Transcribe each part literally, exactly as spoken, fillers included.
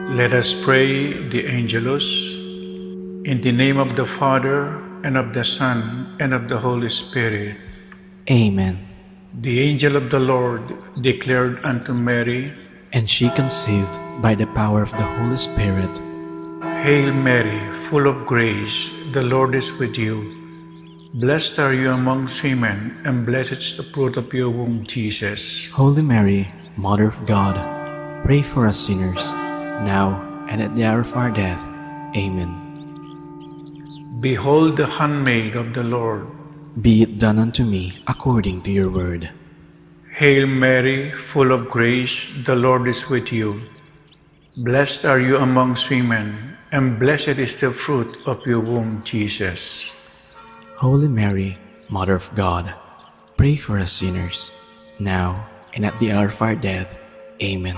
Let us pray the Angelus. In the name of the Father, and of the Son, and of the Holy Spirit. Amen. The angel of the Lord declared unto Mary, and she conceived by the power of the Holy Spirit. Hail Mary, full of grace, the Lord is with you. Blessed are you amongst women, and blessed is the fruit of your womb, Jesus. Holy Mary, Mother of God, pray for us sinners, now and at the hour of our death. Amen. Behold the handmaid of the Lord. Be it done unto me according to your word. Hail Mary, full of grace, the Lord is with you. Blessed are you amongst women, and blessed is the fruit of your womb, Jesus. Holy Mary, Mother of God, pray for us sinners, now and at the hour of our death. Amen.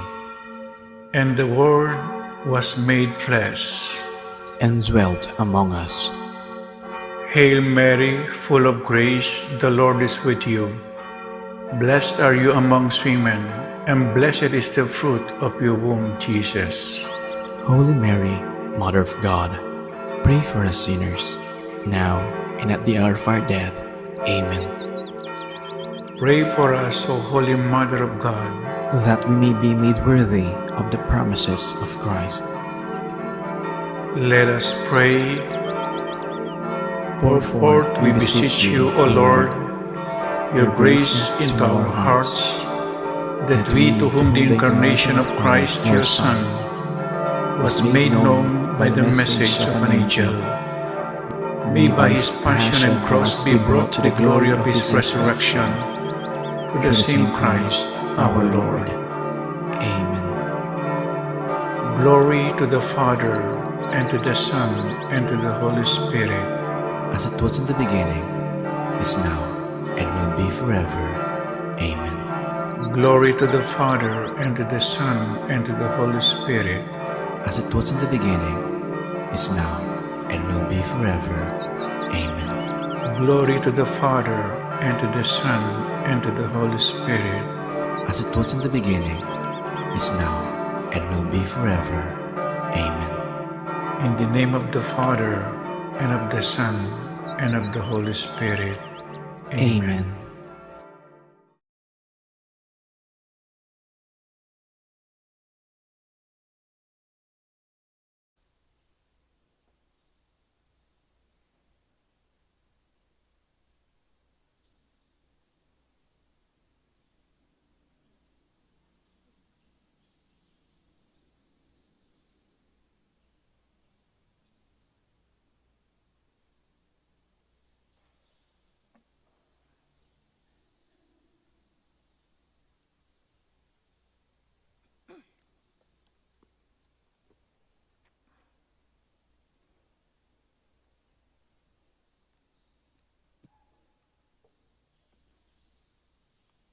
And the Word was made flesh and dwelt among us. Hail Mary, full of grace, the Lord is with you. Blessed are you amongst women, and blessed is the fruit of your womb, Jesus. Holy Mary, Mother of God, pray for us sinners, now and at the hour of our death. Amen. Pray for us, O Holy Mother of God, that we may be made worthy of the promises of Christ. Let us pray. Pour forth, we beseech you, O Lord, your grace into our hearts, that we, to whom the incarnation of Christ, your Son, was made known by the message of an angel, may by his passion and cross be brought to the glory of his resurrection, to the same Christ our Lord. Amen. Glory to the Father, and to the Son, and to the Holy Spirit. As it was in the beginning, is now, and will be forever. Amen. Glory to the Father, and to the Son, and to the Holy Spirit. As it was in the beginning, is now, and will be forever. Amen. Glory to the Father, and to the Son, and to the Holy Spirit. As it was in the beginning, is now, and will be forever. Amen. In the name of the Father, and of the Son, and of the Holy Spirit. Amen. Amen.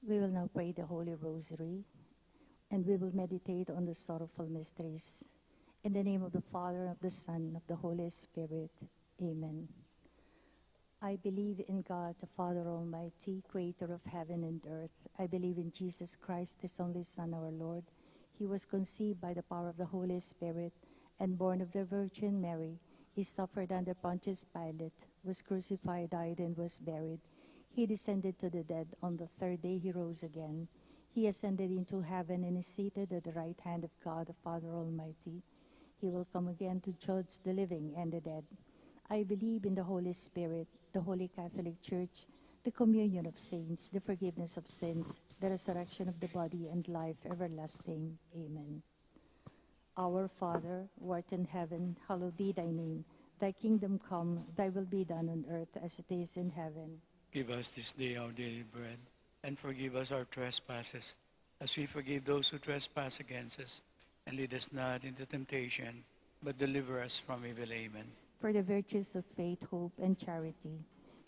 We will now pray the Holy Rosary, and we will meditate on the sorrowful mysteries. In the name of the Father, and of the Son, and of the Holy Spirit. Amen. I believe in God, the Father Almighty, creator of heaven and earth. I believe in Jesus Christ, his only Son, our Lord. He was conceived by the power of the Holy Spirit and born of the Virgin Mary. He suffered under Pontius Pilate, was crucified, died, and was buried. He descended to the dead. On the third day he rose again. He ascended into heaven and is seated at the right hand of God, the Father Almighty. He will come again to judge the living and the dead. I believe in the Holy Spirit, the Holy Catholic Church, the communion of saints, the forgiveness of sins, the resurrection of the body, and life everlasting. Amen. Our Father, who art in heaven, hallowed be thy name. Thy kingdom come, thy will be done on earth as it is in heaven. Give us this day our daily bread, and forgive us our trespasses, as we forgive those who trespass against us. And lead us not into temptation, but deliver us from evil. Amen. For the virtues of faith, hope, and charity.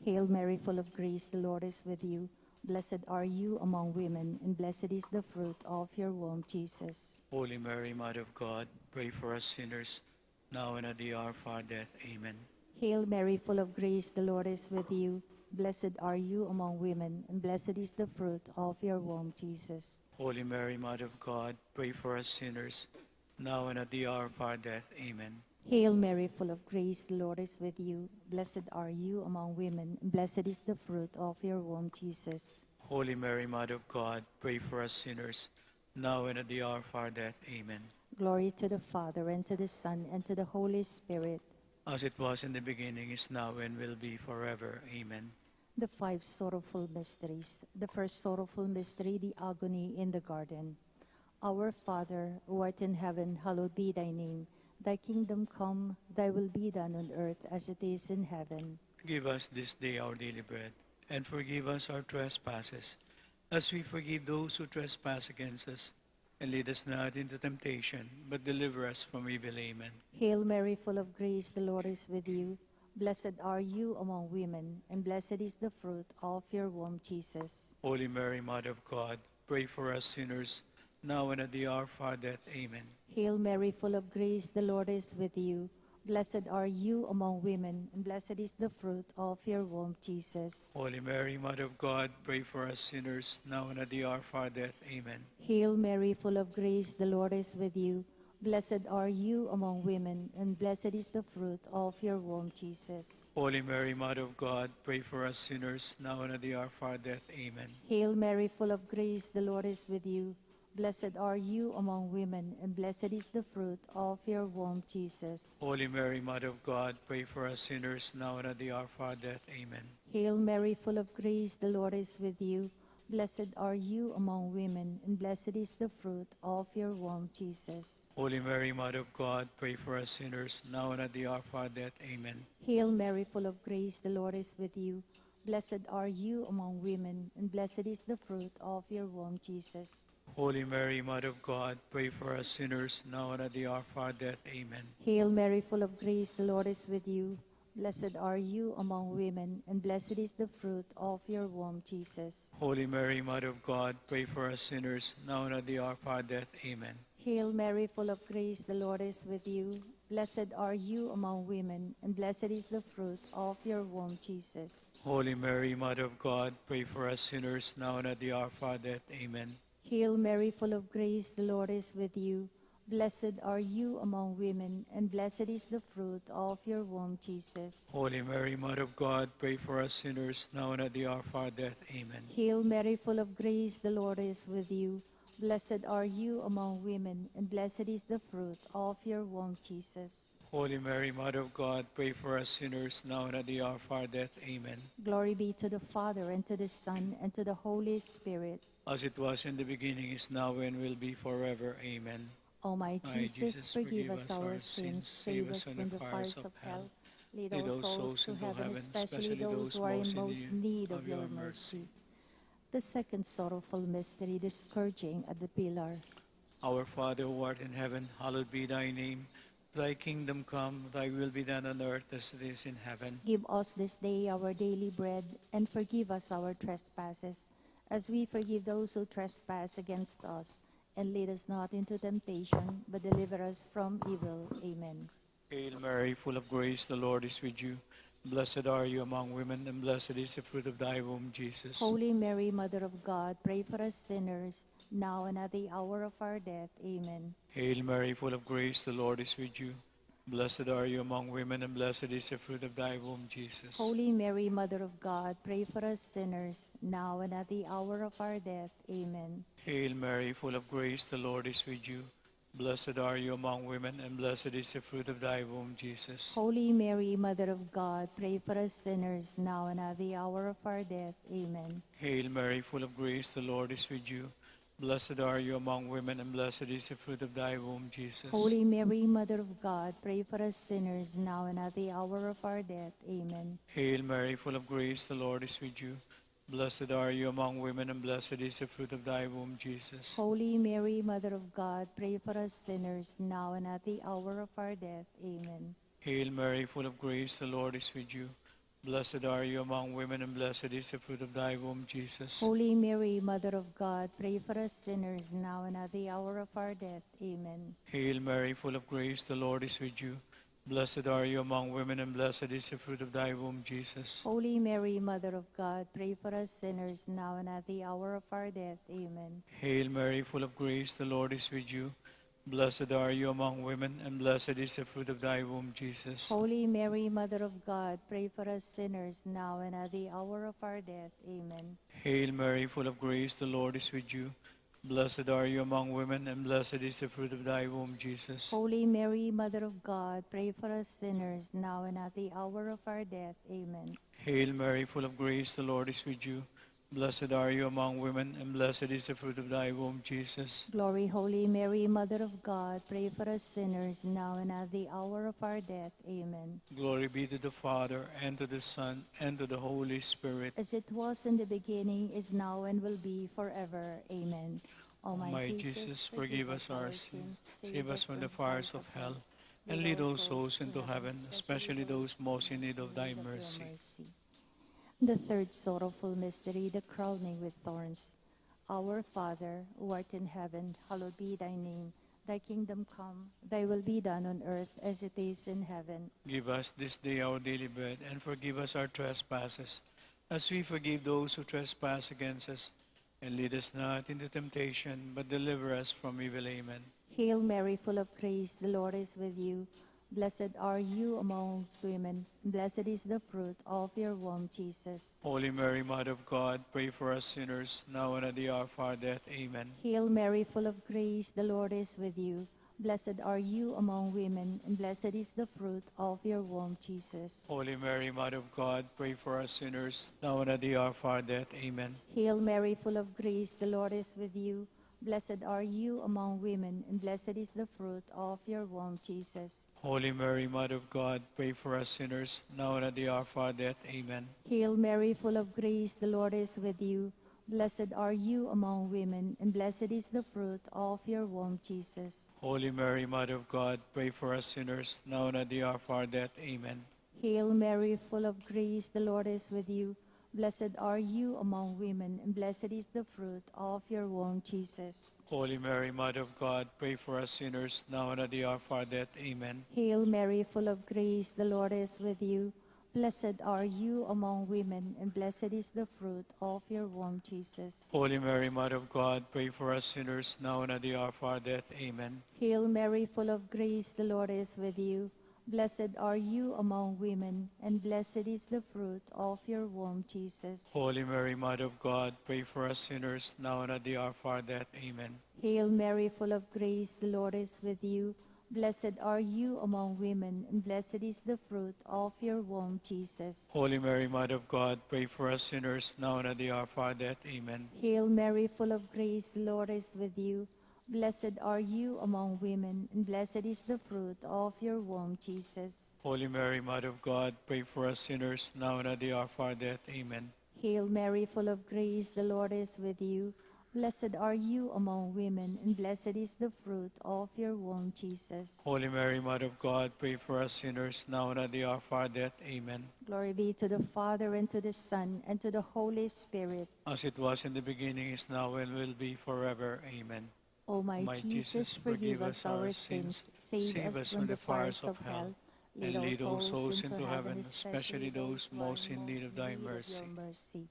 Hail Mary, full of grace, the Lord is with you. Blessed are you among women, and blessed is the fruit of your womb, Jesus. Holy Mary, Mother of God, pray for us sinners, now and at the hour of our death. Amen. Hail Mary, full of grace, the Lord is with you. Blessed are you among women, and blessed is the fruit of your womb, Jesus. Holy Mary, Mother of God, pray for us sinners, now and at the hour of our death. Amen. Hail Mary, full of grace, the Lord is with you. Blessed are you among women, and blessed is the fruit of your womb, Jesus. Holy Mary, Mother of God, pray for us sinners, now and at the hour of our death. Amen. Glory to the Father, and to the Son, and to the Holy Spirit. As it was in the beginning, is now, and will be forever. Amen. The five sorrowful mysteries. The first sorrowful mystery, the agony in the garden. Our Father, who art in heaven, hallowed be thy name. Thy kingdom come, thy will be done on earth as it is in heaven. Give us this day our daily bread, and forgive us our trespasses, as we forgive those who trespass against us. And lead us not into temptation, but deliver us from evil. Amen. Hail Mary, full of grace, the Lord is with you. Blessed are you among women, and blessed is the fruit of your womb, Jesus. Holy Mary, Mother of God, pray for us sinners, now and at the hour of our death. Amen. Hail Mary, full of grace, the Lord is with you. Blessed are you among women, and blessed is the fruit of your womb, Jesus. Holy Mary, Mother of God, pray for us sinners, now and at the hour of our death. Amen. Hail Mary, full of grace, the Lord is with you. Blessed are you among women, and blessed is the fruit of your womb, Jesus. Holy Mary, Mother of God, pray for us sinners, now and at the hour of our death. Amen. Hail Mary, full of grace, the Lord is with you. Blessed are you among women, and blessed is the fruit of your womb, Jesus. Holy Mary, Mother of God, pray for us sinners, now and at the hour of our death. Amen. Hail Mary, full of grace, the Lord is with you. Blessed are you among women, and blessed is the fruit of your womb, Jesus. Holy Mary, Mother of God, pray for us sinners, now and at the hour of our death. Amen. Hail Mary, full of grace, the Lord is with you. Blessed are you among women, and blessed is the fruit of your womb, Jesus. Holy Mary, Mother of God, pray for us sinners, now and at the hour of our death. Amen. Hail Mary, full of grace, the Lord is with you. Blessed are you among women, and blessed is the fruit of your womb, Jesus. Holy Mary, Mother of God, pray for us sinners, now and at the hour of our death. Amen. Hail Mary, full of grace, the Lord is with you. Blessed are you among women, and blessed is the fruit of your womb, Jesus. Holy Mary, Mother of God, pray for us sinners, now and at the hour of our death. Amen. Hail Mary, full of grace, the Lord is with you. Blessed are you among women, and blessed is the fruit of your womb, Jesus. Holy Mary, Mother of God, pray for us sinners, now and at the hour of our death. Amen. Hail Mary, full of grace, the Lord is with you. Blessed are you among women, and blessed is the fruit of your womb, Jesus. Holy Mary, Mother of God, pray for us sinners, now and at the hour of our death. Amen. Glory be to the Father, and to the Son, and to the Holy Spirit. As it was in the beginning, is now, and will be forever. Amen. O my Jesus, forgive us our sins, save us from the fires of hell. Lead all souls to heaven, especially those who are in most need of your mercy. The second sorrowful mystery, the scourging at the pillar. Our Father who art in heaven, hallowed be thy name. Thy kingdom come, thy will be done on earth as it is in heaven. Give us this day our daily bread, and forgive us our trespasses, as we forgive those who trespass against us. And lead us not into temptation, but deliver us from evil. Amen. Hail Mary, full of grace, the Lord is with you. Blessed are you among women, and blessed is the fruit of thy womb, Jesus. Holy Mary, Mother of God, pray for us sinners, now and at the hour of our death. Amen. Hail Mary, full of grace, the Lord is with you. Blessed are you among women, and blessed is the fruit of thy womb, Jesus. Holy Mary, Mother of God, pray for us sinners, now and at the hour of our death. Amen. Hail Mary, full of grace, the Lord is with you. Blessed are you among women, and blessed is the fruit of thy womb, Jesus. Holy Mary, Mother of God, pray for us sinners, now and at the hour of our death. Amen. Hail Mary, full of grace, the Lord is with you. Blessed are you among women, and blessed is the fruit of thy womb, Jesus. Holy Mary, Mother of God, pray for us sinners, now and at the hour of our death. Amen. Hail Mary, full of grace, the Lord is with you. Blessed are you among women, and blessed is the fruit of thy womb, Jesus. Holy Mary, Mother of God, pray for us sinners, now and at the hour of our death. Amen. Hail Mary, full of grace, the Lord is with you. Blessed are you among women, and blessed is the fruit of thy womb, Jesus. Holy Mary, Mother of God, pray for us sinners, now and at the hour of our death. Amen. Hail Mary, full of grace, the Lord is with you. Blessed are you among women, and blessed is the fruit of thy womb, Jesus. Holy Mary, Mother of God, pray for us sinners, now and at the hour of our death. Amen. Hail Mary, full of grace, the Lord is with you. Blessed are you among women, and blessed is the fruit of thy womb, Jesus. Holy Mary, Mother of God, pray for us sinners, now and at the hour of our death. Amen. Hail Mary, full of grace, the Lord is with you. Blessed are you among women, and blessed is the fruit of thy womb, Jesus. Holy Mary, Mother of God, pray for us sinners, now and at the hour of our death. Amen. Hail Mary, full of grace, the Lord is with you. Blessed are you among women, and blessed is the fruit of thy womb, Jesus. Glory, Holy Mary, Mother of God, pray for us sinners, now and at the hour of our death. Amen. Glory be to the Father, and to the Son, and to the Holy Spirit. As it was in the beginning, is now, and will be forever. Amen. O my Jesus, forgive us our sins, save us from the fires of hell, and lead all souls into heaven, especially those most in need of thy mercy. The third sorrowful mystery, the crowning with thorns. Our Father, who art in heaven, hallowed be thy name. Thy kingdom come, thy will be done on earth as it is in heaven. Give us this day our daily bread, and forgive us our trespasses, as we forgive those who trespass against us. And lead us not into temptation, but deliver us from evil. Amen. Hail Mary, full of grace, the Lord is with you. Blessed are you amongst women, and blessed is the fruit of your womb, Jesus. Holy Mary, Mother of God, pray for us sinners, now and at the hour of our death. Amen. Hail Mary, full of grace, the Lord is with you. Blessed are you among women, and blessed is the fruit of your womb, Jesus. Holy Mary, Mother of God, pray for us sinners, now and at the hour of our death. Amen. Hail Mary, full of grace, the Lord is with you. Blessed are you among women, and blessed is the fruit of your womb, Jesus. Holy Mary, Mother of God, pray for us sinners, now and at the hour of our death. Amen. Hail Mary, full of grace, the Lord is with you. Blessed are you among women, and blessed is the fruit of your womb, Jesus. Holy Mary, Mother of God, pray for us sinners, now and at the hour of our death. Amen. Hail Mary, full of grace, the Lord is with you. Blessed are you among women, and blessed is the fruit of your womb, Jesus. Holy Mary, Mother of God, pray for us sinners, now and at the hour of our death. Amen. Hail Mary, full of grace, the Lord is with you. Blessed are you among women, and blessed is the fruit of your womb, Jesus. Holy Mary, Mother of God, pray for us sinners, now and at the hour of our death. Amen. Hail Mary, full of grace, the Lord is with you. Blessed are you among women, and blessed is the fruit of your womb, Jesus. Holy Mary, Mother of God, pray for us sinners, now and at the hour of our death. Amen. Hail Mary, full of grace, the Lord is with you. Blessed are you among women, and blessed is the fruit of your womb, Jesus. Holy Mary, Mother of God, pray for us sinners, now and at the hour of our death. Amen. Hail Mary, full of grace, the Lord is with you. Blessed are you among women, and blessed is the fruit of your womb, Jesus. Holy Mary, Mother of God, pray for us sinners, now and at the hour of our death. Amen. Hail Mary, full of grace, the Lord is with you. Blessed are you among women, and blessed is the fruit of your womb, Jesus. Holy Mary, Mother of God, pray for us sinners, now and at the hour of our death. Amen. Glory be to the Father, and to the Son, and to the Holy Spirit. As it was in the beginning, is now, and will be forever. Amen. O my Jesus, forgive us our sins, save us from the fires of hell, and lead all souls into heaven, especially those most in need of thy mercy.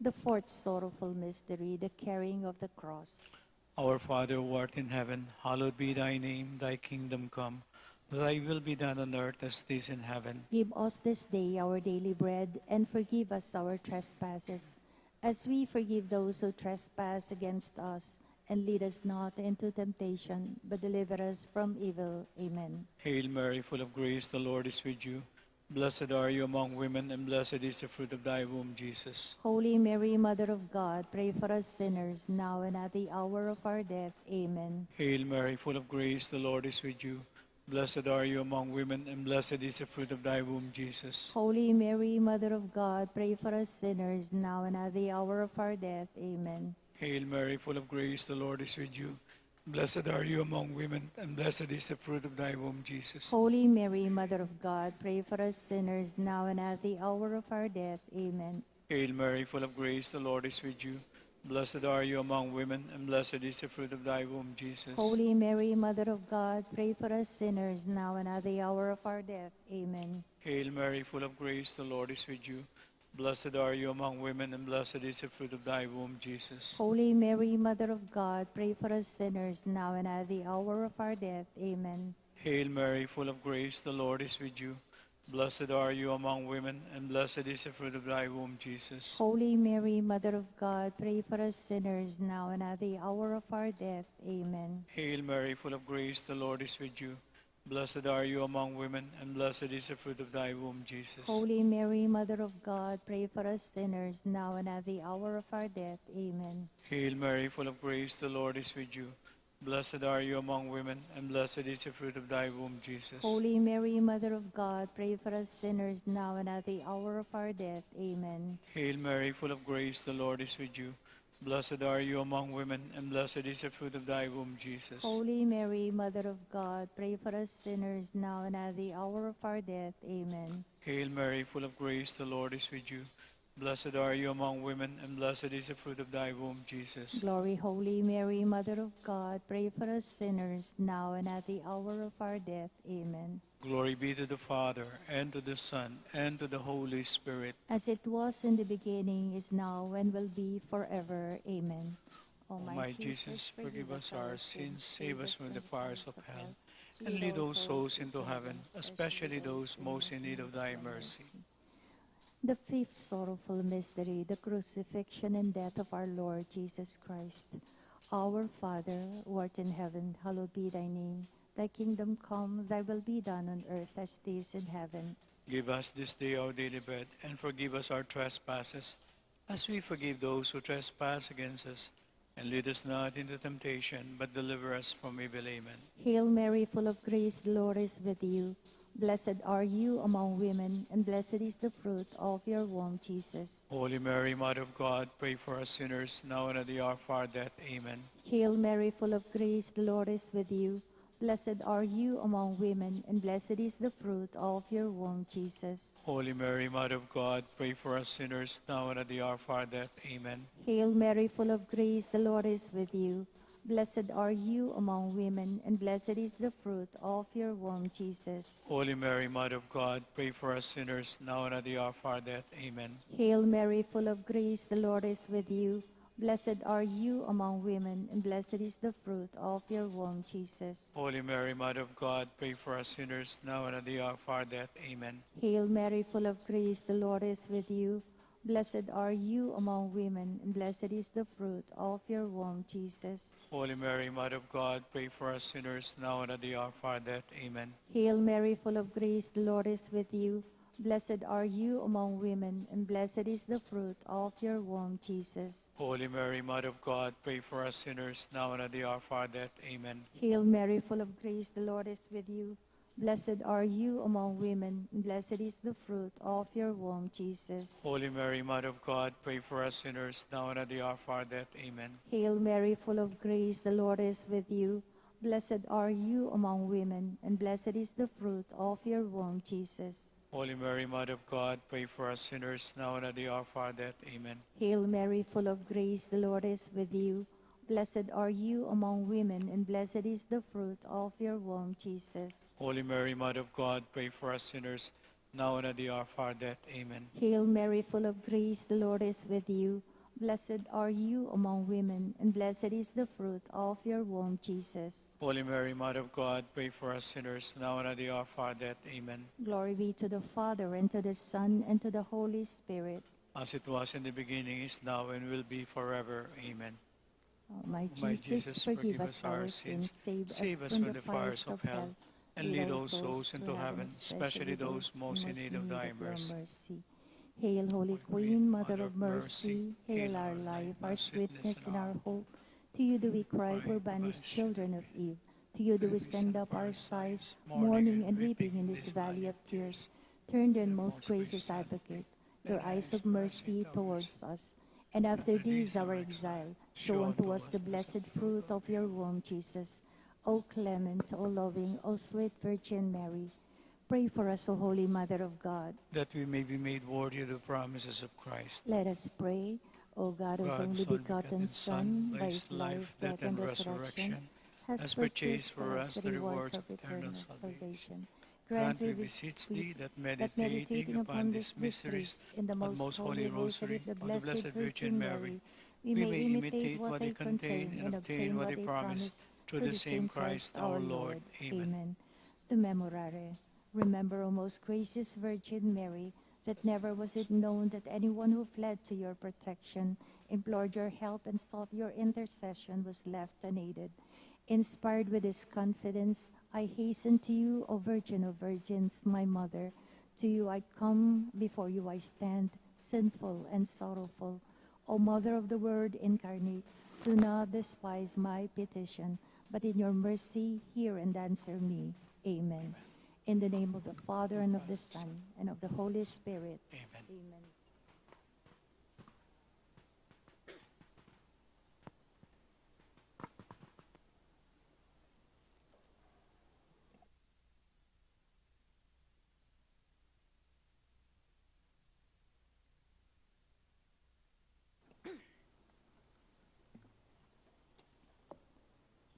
The fourth sorrowful mystery, the carrying of the cross. Our Father who art in heaven, hallowed be thy name. Thy kingdom come. Thy will be done on earth as it is in heaven. Give us this day our daily bread, and forgive us our trespasses, as we forgive those who trespass against us. And lead us not into temptation, but deliver us from evil. Amen. Hail Mary, full of grace, the Lord is with you. Blessed are you among women, and blessed is the fruit of thy womb, Jesus. Holy Mary, Mother of God, pray for us sinners, now and at the hour of our death. Amen. Hail Mary, full of grace, the Lord is with you. Blessed are you among women, and blessed is the fruit of thy womb, Jesus. Holy Mary, Mother of God, pray for us sinners, now and at the hour of our death. Amen. Hail Mary, full of grace, the Lord is with you. Blessed are you among women, and blessed is the fruit of thy womb, Jesus. Holy Mary, Mother of God, pray for us sinners, now and at the hour of our death. Amen. Hail Mary, full of grace, the Lord is with you. Blessed are you among women, and blessed is the fruit of thy womb, Jesus. Holy Mary, Mother of God, pray for us sinners, now and at the hour of our death. Amen. Hail Mary, full of grace, the Lord is with you. Blessed are you among women, and blessed is the fruit of thy womb, Jesus. Holy Mary, Mother of God, pray for us sinners, now and at the hour of our death. Amen. Hail Mary, full of grace, the Lord is with you. Blessed are you among women, and blessed is the fruit of thy womb, Jesus. Holy Mary, Mother of God, pray for us sinners, now and at the hour of our death. Amen. Hail Mary, full of grace, the Lord is with you. Blessed are you among women, and blessed is the fruit of thy womb, Jesus. Holy Mary, Mother of God, pray for us sinners, now and at the hour of our death. Amen. Hail Mary, full of grace, the Lord is with you. Blessed are you among women, and blessed is the fruit of thy womb, Jesus. Holy Mary, Mother of God, pray for us sinners, now and at the hour of our death. Amen. Hail Mary, full of grace, the Lord is with you. Blessed are you among women, and blessed is the fruit of thy womb, Jesus. Holy Mary, Mother of God, pray for us sinners, now and at the hour of our death. Amen. Hail Mary, full of grace, the Lord is with you. Blessed are you among women, and blessed is the fruit of thy womb, Jesus. Glory, Holy Mary, Mother of God, pray for us sinners, now and at the hour of our death. Amen. Glory be to the Father, and to the Son, and to the Holy Spirit. As it was in the beginning, is now, and will be forever. Amen. O my Jesus, forgive us our sins, save us from the fires of hell, and lead all souls into heaven, especially those most in need of thy mercy. The fifth sorrowful mystery, the crucifixion and death of our Lord Jesus Christ. Our Father, who art in heaven, hallowed be thy name. Thy kingdom come, thy will be done on earth as it is in heaven. Give us this day our daily bread, and forgive us our trespasses, as we forgive those who trespass against us. And lead us not into temptation, but deliver us from evil. Amen. Hail Mary, full of grace, the Lord is with you. Blessed are you among women, and blessed is the fruit of your womb, Jesus. Holy Mary, Mother of God, pray for us sinners, now and at the hour of our death. Amen. Hail Mary, full of grace, the Lord is with you. Blessed are you among women, and blessed is the fruit of your womb, Jesus. Holy Mary, Mother of God, pray for us sinners, now and at the hour of our death. Amen. Hail Mary, full of grace, the Lord is with you. Blessed are you among women, and blessed is the fruit of your womb, Jesus. Holy Mary, Mother of God, pray for us sinners, now and at the hour of our death. Amen. Hail Mary, full of grace, the Lord is with you. Blessed are you among women, and blessed is the fruit of your womb, Jesus. Holy Mary, Mother of God, pray for us sinners, now and at the hour of our death. Amen. Hail Mary, full of grace, the Lord is with you. Blessed are you among women, and blessed is the fruit of your womb, Jesus. Holy Mary, Mother of God, pray for us sinners, now and at the hour of our death. Amen. Hail Mary, full of grace, the Lord is with you. Blessed are you among women, and blessed is the fruit of your womb, Jesus. Holy Mary, Mother of God, pray for us sinners, now and at the hour of our death. Amen. Hail Mary, full of grace, the Lord is with you. Blessed are you among women, and blessed is the fruit of your womb, Jesus. Holy Mary, Mother of God, pray for us sinners, now and at the hour of our death. Amen. Hail Mary, full of grace, the Lord is with you. Blessed are you among women, and blessed is the fruit of your womb, Jesus. Holy Mary, Mother of God, pray for us sinners, now and at the hour of our death. Amen. Hail Mary, full of grace, the Lord is with you. Blessed are you among women, and blessed is the fruit of your womb, Jesus. Holy Mary, Mother of God, pray for us sinners, now and at the hour of our death. Amen. Hail Mary, full of grace, the Lord is with you. Blessed are you among women, and blessed is the fruit of your womb, Jesus. Holy Mary, Mother of God, pray for us sinners, now and at the hour of our death. Amen. Glory be to the Father, and to the Son, and to the Holy Spirit. As it was in the beginning, is now, and will be forever. Amen. O my Jesus, forgive us our sins, save us from the fires of hell, and lead all souls into heaven, especially those most in need of thy mercy. Hail, Holy Queen, Mother of Mercy, hail our life, our sweetness, and our hope. To you do we cry, poor banished children of Eve. To you do we send up our sighs, mourning and weeping in this valley of tears. Turn then, most gracious Advocate, your eyes of mercy towards us, and after this our exile, show unto us the blessed fruit of your womb, Jesus. O clement, O loving, O sweet Virgin Mary, pray for us, O Holy Mother of God, that we may be made worthy of the promises of Christ. Let us pray. O God, whose only begotten Son, by his life, death, and resurrection, has purchased for us the rewards of eternal salvation, Grant, we beseech thee, that meditating upon these mysteries in the most holy rosary of the Blessed Virgin Mary, we may imitate what they contain and obtain what they promise, through the same Christ our Lord. Amen. The Memorare. Remember, O most gracious Virgin Mary, that never was it known that anyone who fled to your protection, implored your help, and sought your intercession was left unaided. Inspired with this confidence, I hasten to you, O Virgin of Virgins, my Mother. To you I come, before you I stand, sinful and sorrowful. O Mother of the Word incarnate, do not despise my petition, but in your mercy hear and answer me. Amen. In the name of the Father, and of the Son, and of the Holy Spirit. Amen. Amen.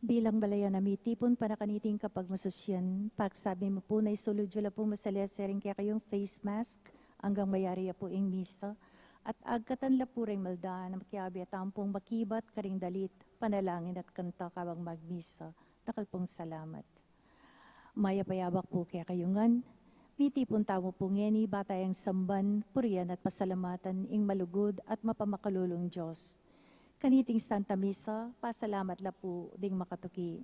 Bilang balayan a mitipun para kaniting kapagmasusian, pagsabi mu pu na isulud yu la pung masalese ring kekayung face mask anggang mayari ya pu ing misa, at agkatan la pu ring malda na makiabe tamu pung makibat karing dalit, panalangin at kanta kabang magmisa. Dakal pung salamat. Mayap a yabak pu kekayu ngan. Mitipun tamu pu ngeni, ba tayang samban, purian at pasalamatan ing malugud at mapamakalulung Dios. Kaniting Santa Misa, pasalamat la pu ding makatuki.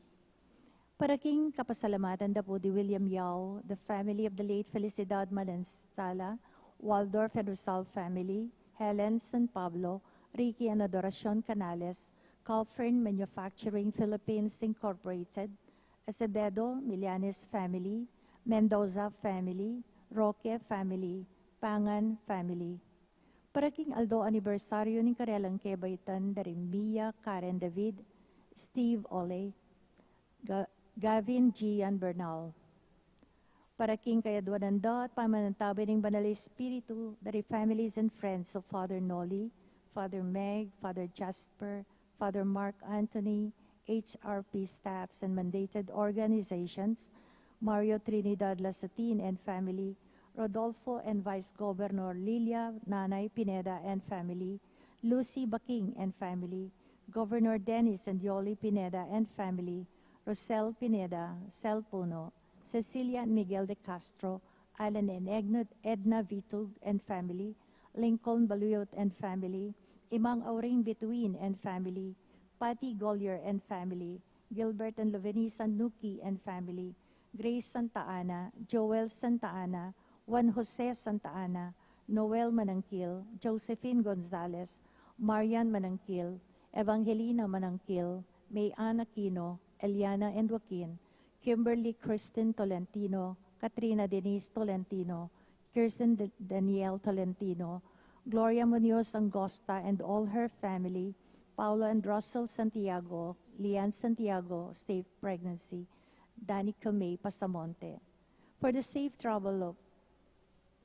Para king kapasalamatan da pu di William Yao, the family of the late Felicidad Manansala, Waldorf and Rosal family, Helen San Pablo, Ricky and Adoracion Canales, Calfern Manufacturing Philippines Incorporated, Acevedo Millanes family, Mendoza family, Roque family, Pangan family. Para king aldo anibersaryu ning karelang kebaitan da ri Mia Karen David, Steve Ole, Ga-, Gavin Gian Bernal. Para king kayadwanan da at pamanantabe ning Banal Espiritu, da ri families and friends of Father Noli, Father Meg, Father Jasper, Father Mark Anthony, H R P staffs and mandated organizations, Mario Trinidad Lasatin and family, Rodolfo and Vice Governor Lilia Nanay Pineda and family, Lucy Baking and family, Governor Dennis and Yoli Pineda and family, Rosel Pineda, Sel Puno, Cecilia and Miguel de Castro, Alan and Egna-, Edna Vitug and family, Lincoln Baluyot and family, Imang Auring Bituin and family, Patty Gollier and family, Gilbert and Lovenisa Nuki and family, Grace Santa Ana, Joel Santa Ana, Juan Jose Santa Ana, Noel Manangkil, Josephine Gonzalez, Marian Manangkil, Evangelina Manangkil, May Ann Aquino, Eliana and Joaquin, Kimberly Kristen Tolentino, Katrina Denise Tolentino, Kirsten D-, Danielle Tolentino, Gloria Munoz Angosta and all her family, Paula and Russell Santiago, Lian Santiago, safe pregnancy, Danica May Pasamonte. For the safe travel of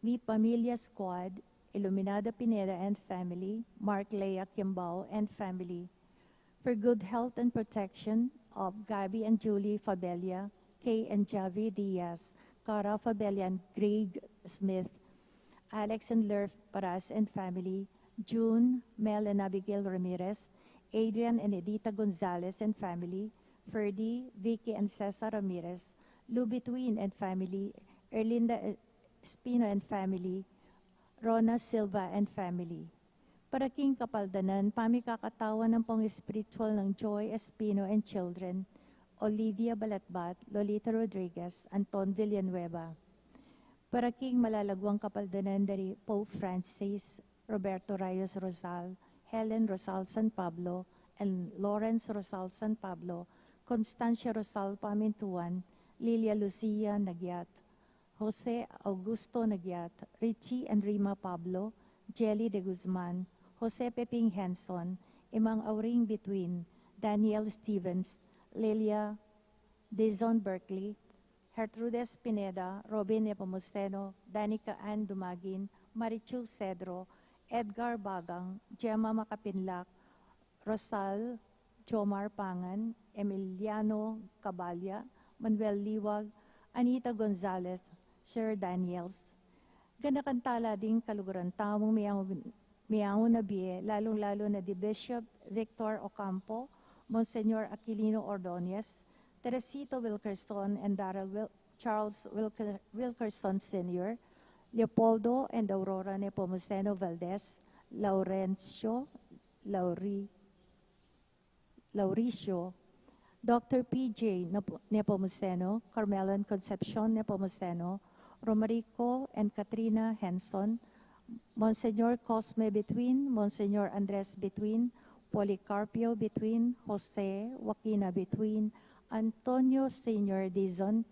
Mi Pamilya Squad, Iluminada Pineda and family, Mark Lea Kimbao and family. For good health and protection of Gabby and Julie Fabella, Kay and Javi Diaz, Cara Fabella and Greg Smith, Alex and Lerf Paras and family, June, Mel and Abigail Ramirez, Adrian and Edita Gonzalez and family, Ferdy, Vicky and Cesar Ramirez, Lou Between and family, Erlinda Espino and family, Rona Silva and family. Para king kapaldanan, pamikakatawan ampong espiritual nang Joy Espino and children, Olivia Balatbat, Lolita Rodriguez, Anton Villanueva. Para king malalaguang kapaldanan da ri Pope Francis, Roberto Rayos Rosal, Helen Rosal San Pablo, and Lawrence Rosal San Pablo, Constancia Rosal Pamintuan, Lilia Lucia Nagyat, Jose Augusto Nagyat, Richie and Rima Pablo, Jelly de Guzman, Jose Peping Henson, Imang Auring Between, Daniel Stevens, Lilia Dizon Berkeley, Gertrudes Pineda, Robin Nepomuceno, Danica Ann Dumagin, Marichu Cedro, Edgar Bagang, Gemma Makapinlak, Rosal, Jomar Pangan, Emiliano Cabalya, Manuel Liwag, Anita Gonzalez, Sir Daniels. Ganakan tala ding kaluguran tamung miyangu, miyangu na bie, lalung-lalu na di Bishop Victor Ocampo, Monsignor Aquilino Ordonez, Teresito Wilkerson and Darrell Wil-, Charles Wilker-, Wilkerson Senior, Leopoldo and Aurora Nepomuceno Valdez, Laurencio, Lauri-, Lauricio, Doctor P J Nep-, Nepomuceno, Carmelo and Concepcion Nepomuceno, Romarico and Katrina Henson, Monsignor Cosme Between, Monsignor Andres Between, Policarpio Between, Jose, Joaquina Between, Antonio Senior Dizon,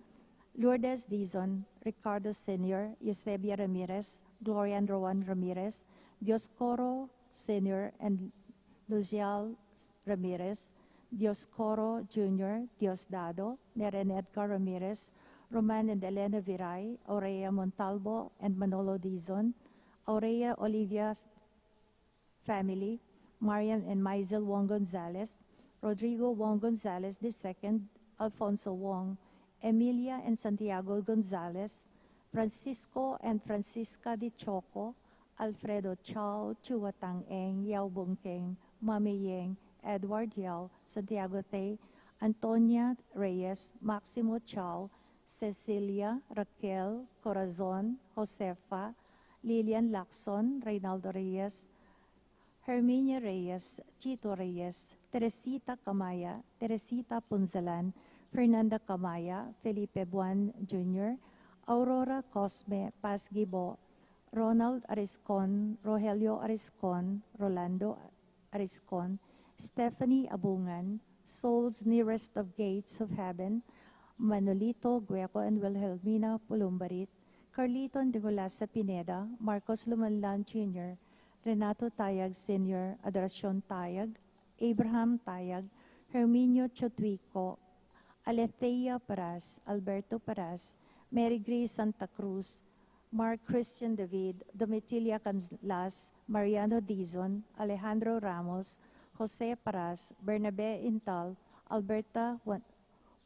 Lourdes Dizon, Ricardo Senior, Eusebia Ramirez, Gloria and Rowan Ramirez, Dioscoro Senior and Luzial Ramirez, Dioscoro Junior, Diosdado, Neren Edgar Ramirez, Roman and Elena Viray, Aurea Montalvo and Manolo Dizon, Aurea Olivia family, Marian and Maisel Wong Gonzalez, Rodrigo Wong Gonzalez the second, Alfonso Wong, Emilia and Santiago Gonzalez, Francisco and Francisca de Choco, Alfredo Chao, Chua Tang Eng, Yao Bung Keng, Mami Yeng, Edward Yao, Santiago Tay, Antonia Reyes, Maximo Chao, Cecilia, Raquel, Corazon, Josefa, Lilian Lacson, Reynaldo Reyes, Herminia Reyes, Chito Reyes, Teresita Camaya, Teresita Punzalan, Fernanda Camaya, Felipe Buan Junior, Aurora Cosme Paz Gibo, Ronald Ariscon, Rogelio Ariscon, Rolando Ariscon, Stephanie Abungan, Souls Nearest of Gates of Heaven, Manolito Gueco and Wilhelmina Pulumbarit, Carlito and Nicolasa Pineda, Marcos Lumanlan Junior, Renato Tayag Senior, Adoracion Tayag, Abraham Tayag, Herminio Chotuico, Alethea Paras, Alberto Paras, Mary Grace Santa Cruz, Mark Christian David, Domitila Canlas, Mariano Dizon, Alejandro Ramos, Jose Paras, Bernabe Intal, Alberta Juan-,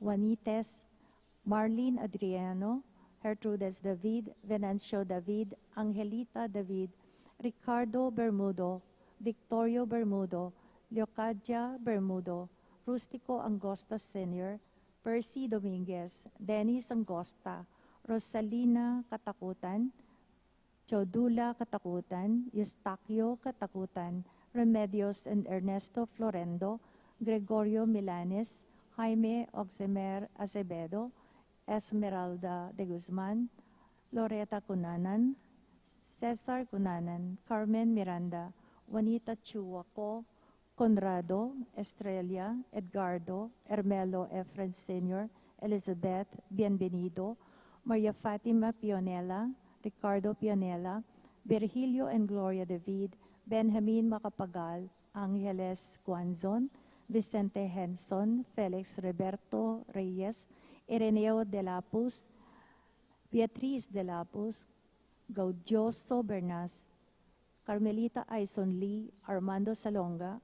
Juanites, Marlene Adriano, Gertrudes David, Venancio David, Angelita David, Ricardo Bermudo, Victorio Bermudo, Leocadia Bermudo, Rustico Angosta Senior, Percy Dominguez, Dennis Angosta, Rosalina Katakutan, Chodula Katakutan, Eustaquio Katakutan, Remedios and Ernesto Florendo, Gregorio Milanes, Jaime Oximer Acevedo, Esmeralda de Guzman, Loreta Cunanan, Cesar Cunanan, Carmen Miranda, Juanita Chuaco, Conrado, Estrella, Edgardo, Hermelo Efren Senior, Elizabeth Bienvenido, Maria Fatima Pionela, Ricardo Pionela, Virgilio and Gloria David, Benjamin Macapagal, Angeles Guanzon, Vicente Henson, Felix Roberto Reyes, Ireneo de la Puz, Beatriz de la Puz, Gaudioso Bernas, Carmelita Aison Lee, Armando Salonga,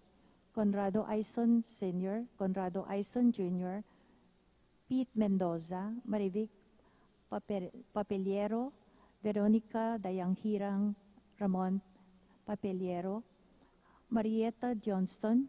Conrado Aison Senior, Conrado Aison Junior, Pete Mendoza, Marivic Pape-, Papeliero, Veronica Dayanghirang, Ramon Papeliero, Marieta Johnston,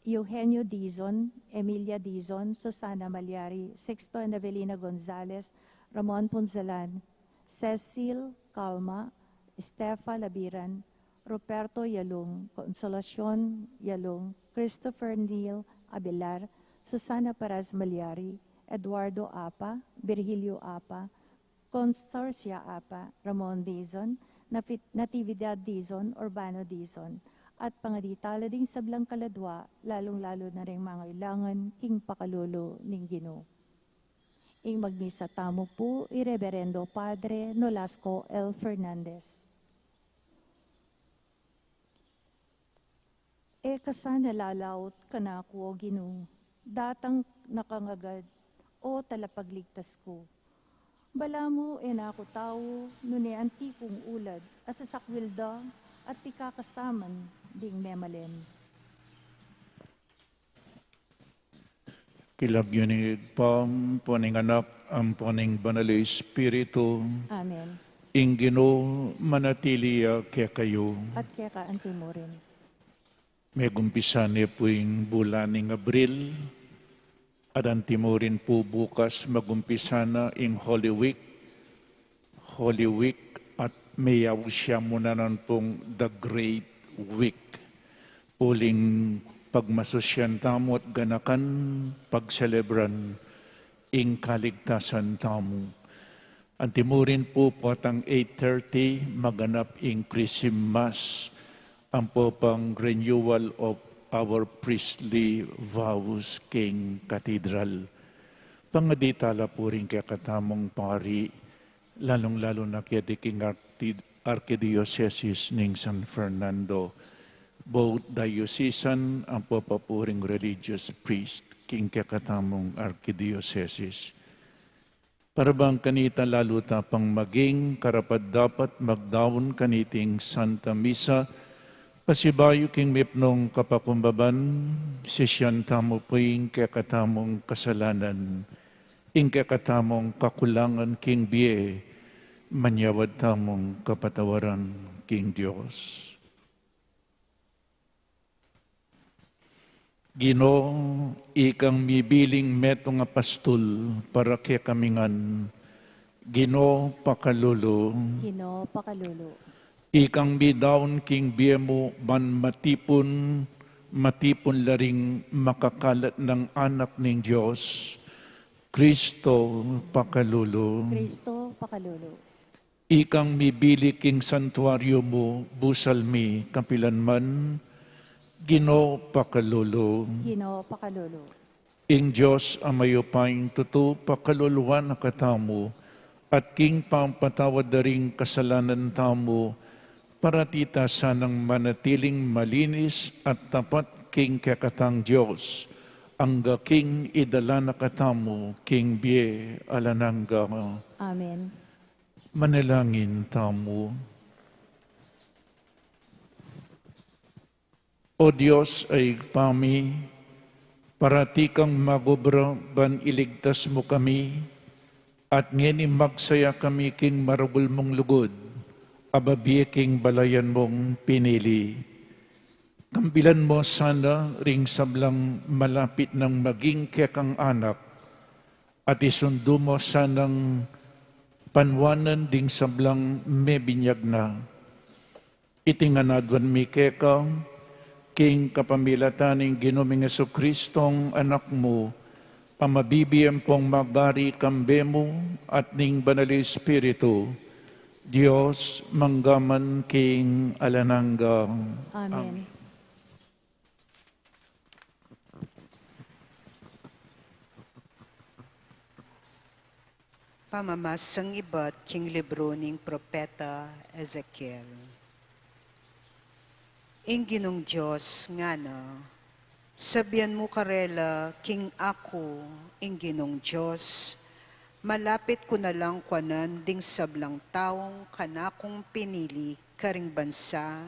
Eugenio Dizon, Emilia Dizon, Susana Malyari, Sixto and Evelina Gonzalez, Ramon Punzalan, Cecil Calma, Estefa Labiran, Ruperto Yalung, Consolacion Yalung, Christopher Neil Abelar, Susana Paras Malyari, Eduardo Apa, Virgilio Apa, Consorcia Apa, Ramon Dizon, Nafi-, Natividad Dizon, Urbano Dizon, at pangadi tala ding sablang kaladwa, lalung-lalu na ring mangailangan king pakalulu ning Ginu. Ing magmisa tamu pu i Reverendo Padre Nolasco L Fernandez. E ka sana lalaut kanaku, O Ginu, datang na ka ngagad, O Talapagligtas ku. Balamu e na ku tau, nune anti kung ulad a sasakwil da at pikakasaman ding memalen. King lagyu ning Ibpa, ampo ning Anak, ampo ning Banal a Espiritu. Amen. Ing Ginu manatili ya kekayu. At keka antimurin. Megumpisan ne pu ing bulan ning Abril, at antimurin pu bukas magumpisan na ing Holy Week. Holy Week at meyaus ya mu naman pung The Great Week. Uling pagmasusyan tamu at ganakan pagselebran ing kaligtasan tamu. Antimurin pu potang eight thirty maganap ing Chrism Mass, ampo pang renewal of our priestly vows king Cathedral. Pangadi tala pu ring kekatamung pari, lalung-lalu na keti king Arki-, Arkidiosesis ning San Fernando, both diocesan ampo pa pu ring religious priest king kekatamung arkidiosesis. Para bang kanita lalu ta pang maging karapat-dapat magdaun kaniting Santa Misa, pasibayu king mipnung kapakumbaban, sisian tamu pu ing kekatamung kasalanan, ing kekatamung kakulangan king bie, manyawad tamung kapatawaran king Dios. Ginu, ikang mibiling metung a pastul para kekami ngan, Ginu, pakalulu. Ginu, pakalulu. Ikang midaun king bie mu ban matipun, matipun la ring makakalat nang anak ning Dios, Kristo, pakalulu. Kristo, pakalulu. Ikang mibili king santuaryu mu, busal mi kapilan man, Ginu, pakalulu. Ginu, pakalulu. Ing Dios a mayupayang tutu pakaluluan na katamu, at king pampatawad da ring kasalanan tamu, parati ta sanang manatiling malinis at tapat king kekatang Dios, angga king idala na katamu king bie alang angga. Amen. Manalangin tamu. O Dios a Ibpa mi, parati kang magobra ban iligtas mu kami, at ngeni magsaya kami king maragul mung lugud, a babie king balayan mung pinili. Kambilan mu sana ring sablang malapit nang maging kekang anak, at isundu mu sanang panuanan ding sablang mebinyag na. Iti ngan aduan mi keka, king kapamilatan ning Ginu ming Jesucristong Anak mu, a mabibie ampong magari kambe mu at ning Banal Espiritu, Dios, mangga man king alang angga. Amen. Amen. Pamamasang ibat king libru ning propeta Ezekiel. Ing Ginung Dios ngana, sabian mu karela king aku, ing Ginung Dios, malapit ku na lang kuanan ding sablang taung kanakung pinili karing bansa,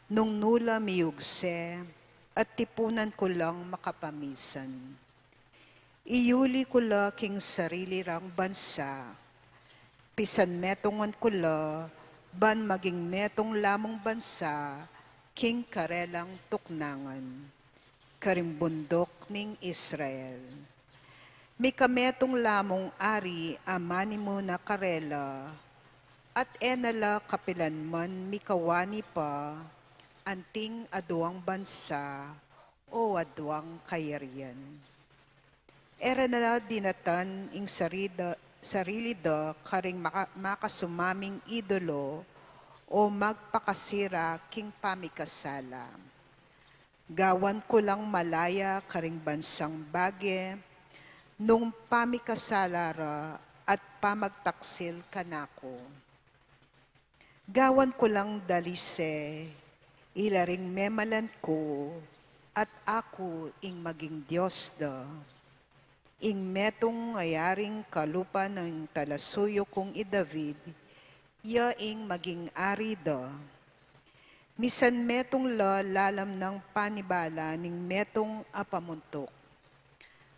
nung nu la miyugse, at tipunan ku lang makapamisan. Iyuli ku la king sarili rang bansa, pisan metungan ku la ban maging metung lamung bansa king karelang tuknangan, karing bunduk ning Israel. Mikametung lamung ari a manimuna karela, at e na la kapilan man mikawani pa anting aduang bansa o aduang kayarian. E ra na dinatan ing sarida-, sarili da karing maka-, makasumaming idolo o magpakasira king pamikasala. Gawan ku lang malaya karing bansang bage nung pamikasala ra at pamagtaksil kanaku. Gawan ku lang dalise, ila ring memalan ku, at aku ing maging Dios da. Ing metung a yaring kalupa ning talasuyu kung i David, ya ing maging ari da. Misan metung la lalam nang panibala ning metung a pamuntuk.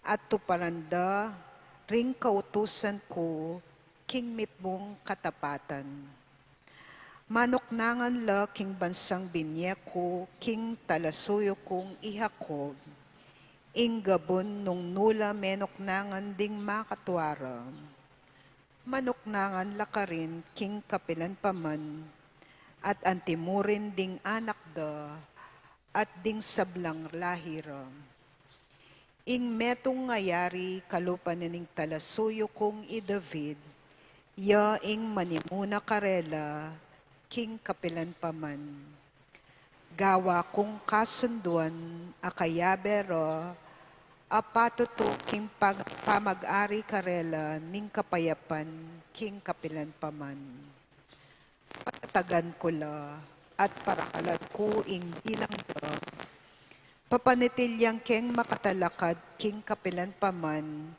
at tuparan da ring kautusan ku king mitmung katapatan. Manuknangan la king bansang binye ku king talasuyu kung i Jacob, ing gabun nung nu la menuknangan ding makatua ra. Manuknangan la karin king kapilan pa man, at antimurin ding anak da, at ding sablang lahi ra. Ing metung a yari kalupa na ning talasuyu kung i David, ya ing manimuna karela king kapilan pa man. Gawa kung kasunduan a kayabe ra a patutu king pag-, pamag-ari karela ning kapayapan king kapilan pa man. Patatagan ku la at parakalan ku ing bilang da. Papanatilian keng makatalakad king kapilan pa man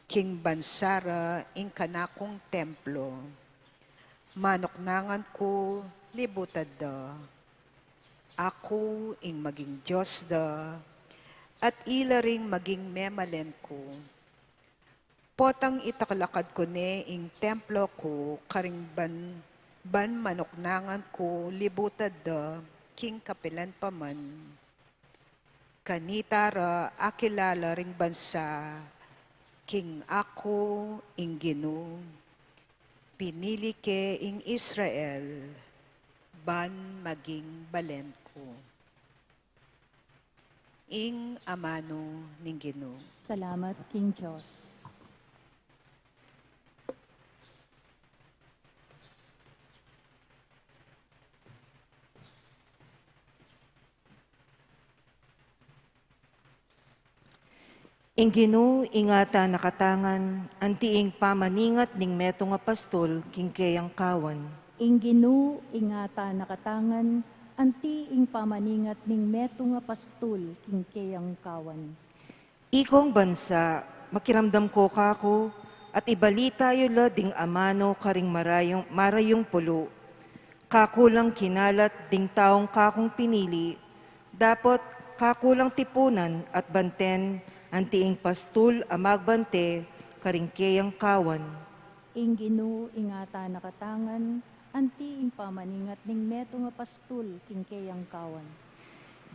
king bansa ra ing kanakung templo. Manuknangan ku libutan da. Aku ing maging Dios da, at ila ring maging memalen ku. Potang itakalakad ku ne ing templo ku karing ban, ban manuknangan ku libutan da king kapilan pa man. Kanita ra akilala ring bansa king aku ing Ginu, pinili ke ing Israel ban maging balen ku. Ing amanu ning Ginu. Salamat king Dios. Ing Ginu, ingatan na katangan, anti ing pamaningat ning metung a pastul king keyang kawan. Ing Ginu, ingatan na katangan, anti ing pamaningat ning metung a pastul king keyang kawan. Ikong bansa, makiramdam ko kaku, at ibalita yu la ding amanu karing marayung, marayung pulu. Kaku lang kinalat ding taung kakung pinili, dapot kaku lang tipunan at banten anti ing pastul a magbante karing keyang kawan. Ing Ginu, ingatan na katangan, anti ing pamaningat ning metung a pastul king keyang kawan.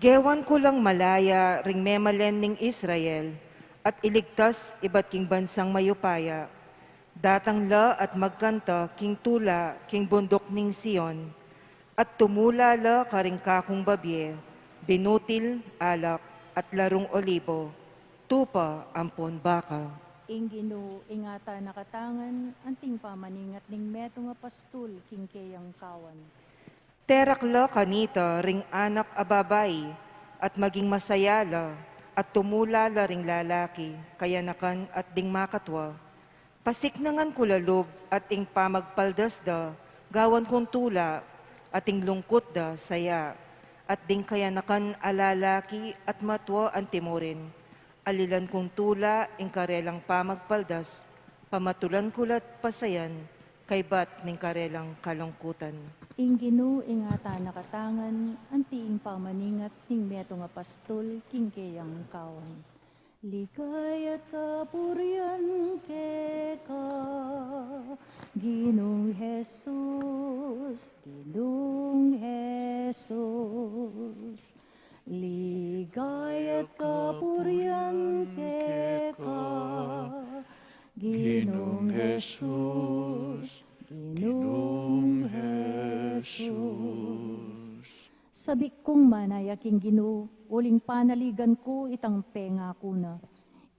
Gewan ku lang malaya ring memalen ning Israel, at iligtas ibat king bansang mayupaya. Datang la at magkanta king tula king bunduk ning Sion, at tumula la karing kakung babie, binutil, alak, at larung olibo, tupa ampon baka. Ing Ginu, ingatan na katangan, anting pamaningat ning metung a pastul king keyang kawan. Terak la kanita ring anak a babai, at maging masaya la, at tumula la ring lalaki, kayanakan at ding makatua. Pasiknangan ku la lub at ing pamagpaldas da, gawan kung tula, at ing lungkut da saya, at ding kayanakan a lalaki at matua antimurin. Alilan kung tula ing karelang pamagpaldas, pamatulan ku la't pasayan, kaybat ning karelang kalungkutan. Ing Ginu, ingatan na katangan, anti ing pamaningat ning metung a pastul king keyang kawan. Ligaya't kapurian keka, Ginung Jesus, Ginung Jesus. Ligaya't kapurian keka, Ginung Jesus, Ginung Jesus. Sabik kung manaya king Ginu, uling panaligan ku itang pengaku na.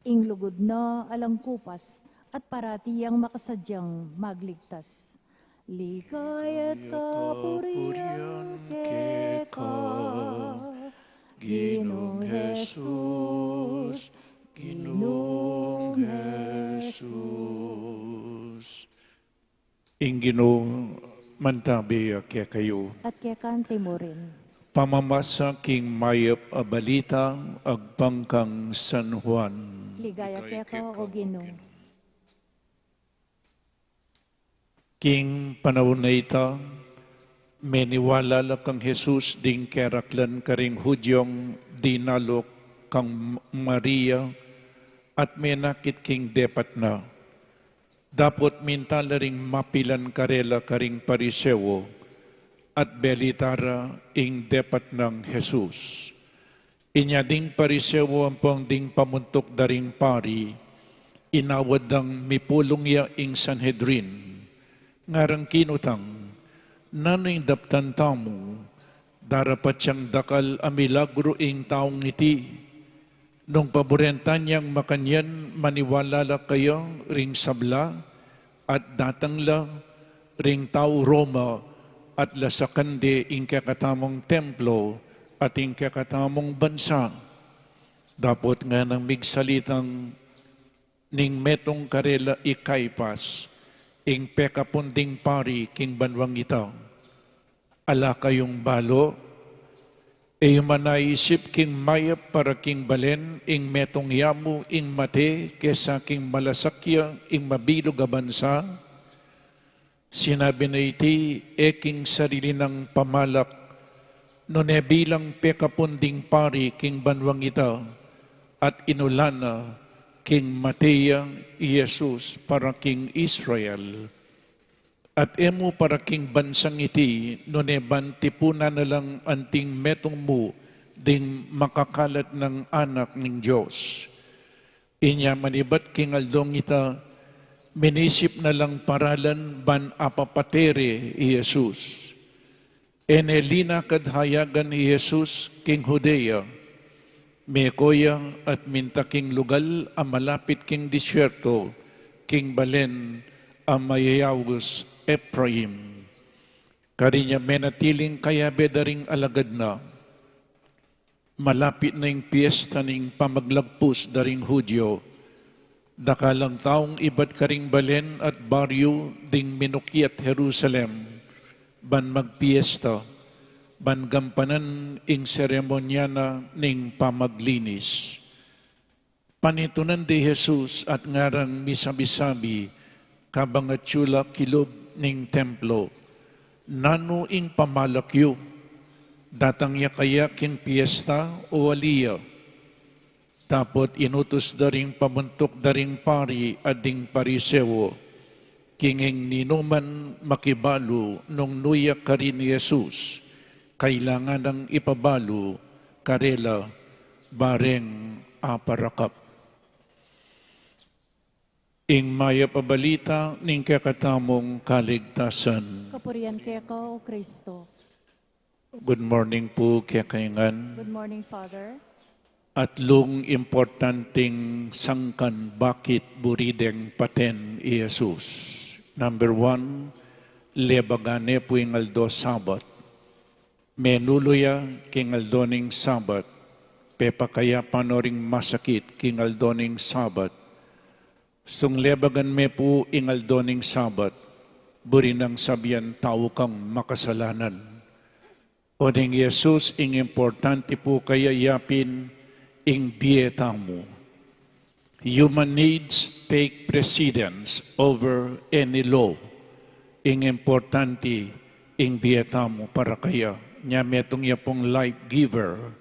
Ing lugud na alang kupas, at parati yang makasadyang magligtas. Ligaya't kapurian keka, Ginung Jesus, Ginung Jesus. Ing Ginu mantabi ya kekayu. At keka antimurin. Pamamasa king mayap a balita agpang kang San Juan. Ligaya keka, O Ginu. King panaun a ita, meniwala la kang Jesus ding keraklan karing Hudiong dinaluk kang Maria, at menakit king depat na. Dapot minta la ring mapilan karela karing Pariseo, at belita ra ing depat nang Jesus. Inya ding Pariseo ampong ding pamuntuk da ring pari, inawad dang mipulung ya ing Sanhedrin. Ngarang kinutang, nanu ing daptan tamu, darapat yang dakal a milagru ing taung iti. Nung paburentan yang makanyan, maniwala la kaya ring sabla, at datang la ring tau Roma, at lasakan de ing kekatamung templo, at ing kekatamung bansa. Dapot nganang migsalitang ning metung karela i Caifas, ing pekapun ding pari king banuang ita. Ala kayung balu, e yu man aisip king mayap para king balen ing metung yamu ing mate kesa king malasakit ing mabilug a bansa? Sinabi na iti e king sarili nang pamalak, nune bilang pekapun ding pari king banuang ita, at inulan na king mate ya i Jesus para king Israel. At e mu para king bansang iti, nune ban tipunan na lang anting metung mu ding makakalat nang anak ning Dios. Inya manibat king aldong ita, minisip na lang paralan ban apapate re i Jesus. E ne linakad hayagan i Jesus king Judea, meko ya at minta king lugal a malapit king disyerto, king balen a mayayaus Efraim. Karin ya menatiling kayabe da ring alagad na. Malapit na ing piesta ning pamaglagpus da ring Judio. Dakalang taung ibat karing balen at baryu ding minukyat Jerusalem, ban magpiesta, ban gampanan ing seremonya na ning pamaglinis. Panitunan de i Jesus at ngarang misabi-sabi, kabang atyu la kilub ning templo, nanu ing pamalak yu? Datang ya kaya king piesta o ali ya? Dapot inutus da ring pamuntuk da ring pari at ding Pariseo, king ing ninuman makibalu nung nu ya karin i Jesus, kailangan nang ipabalu karela bareng aparakap. Ing mayap a balita ning kekatamung kaligtasan. Kapurian keka, O Kristo. Good morning pu kekayu ngan. Good morning, Father. Atlung importanteng sangkan bakit buri deng paten i Jesus. Number one, lebagan ne pu ing aldo Sabat. Menulu ya king aldo ning Sabat, pepakayapan no ring masakit king aldo ning Sabat. Stung lebagan me pu ing aldo ning Sabat, buri nang sabian tau kang makasalanan. O neng Jesus, ing importante pu kaya yapin ing bie tamu. Human needs take precedence over any law. Ing importante ing bie tamu para kaya. Nya metung ya pung life giver.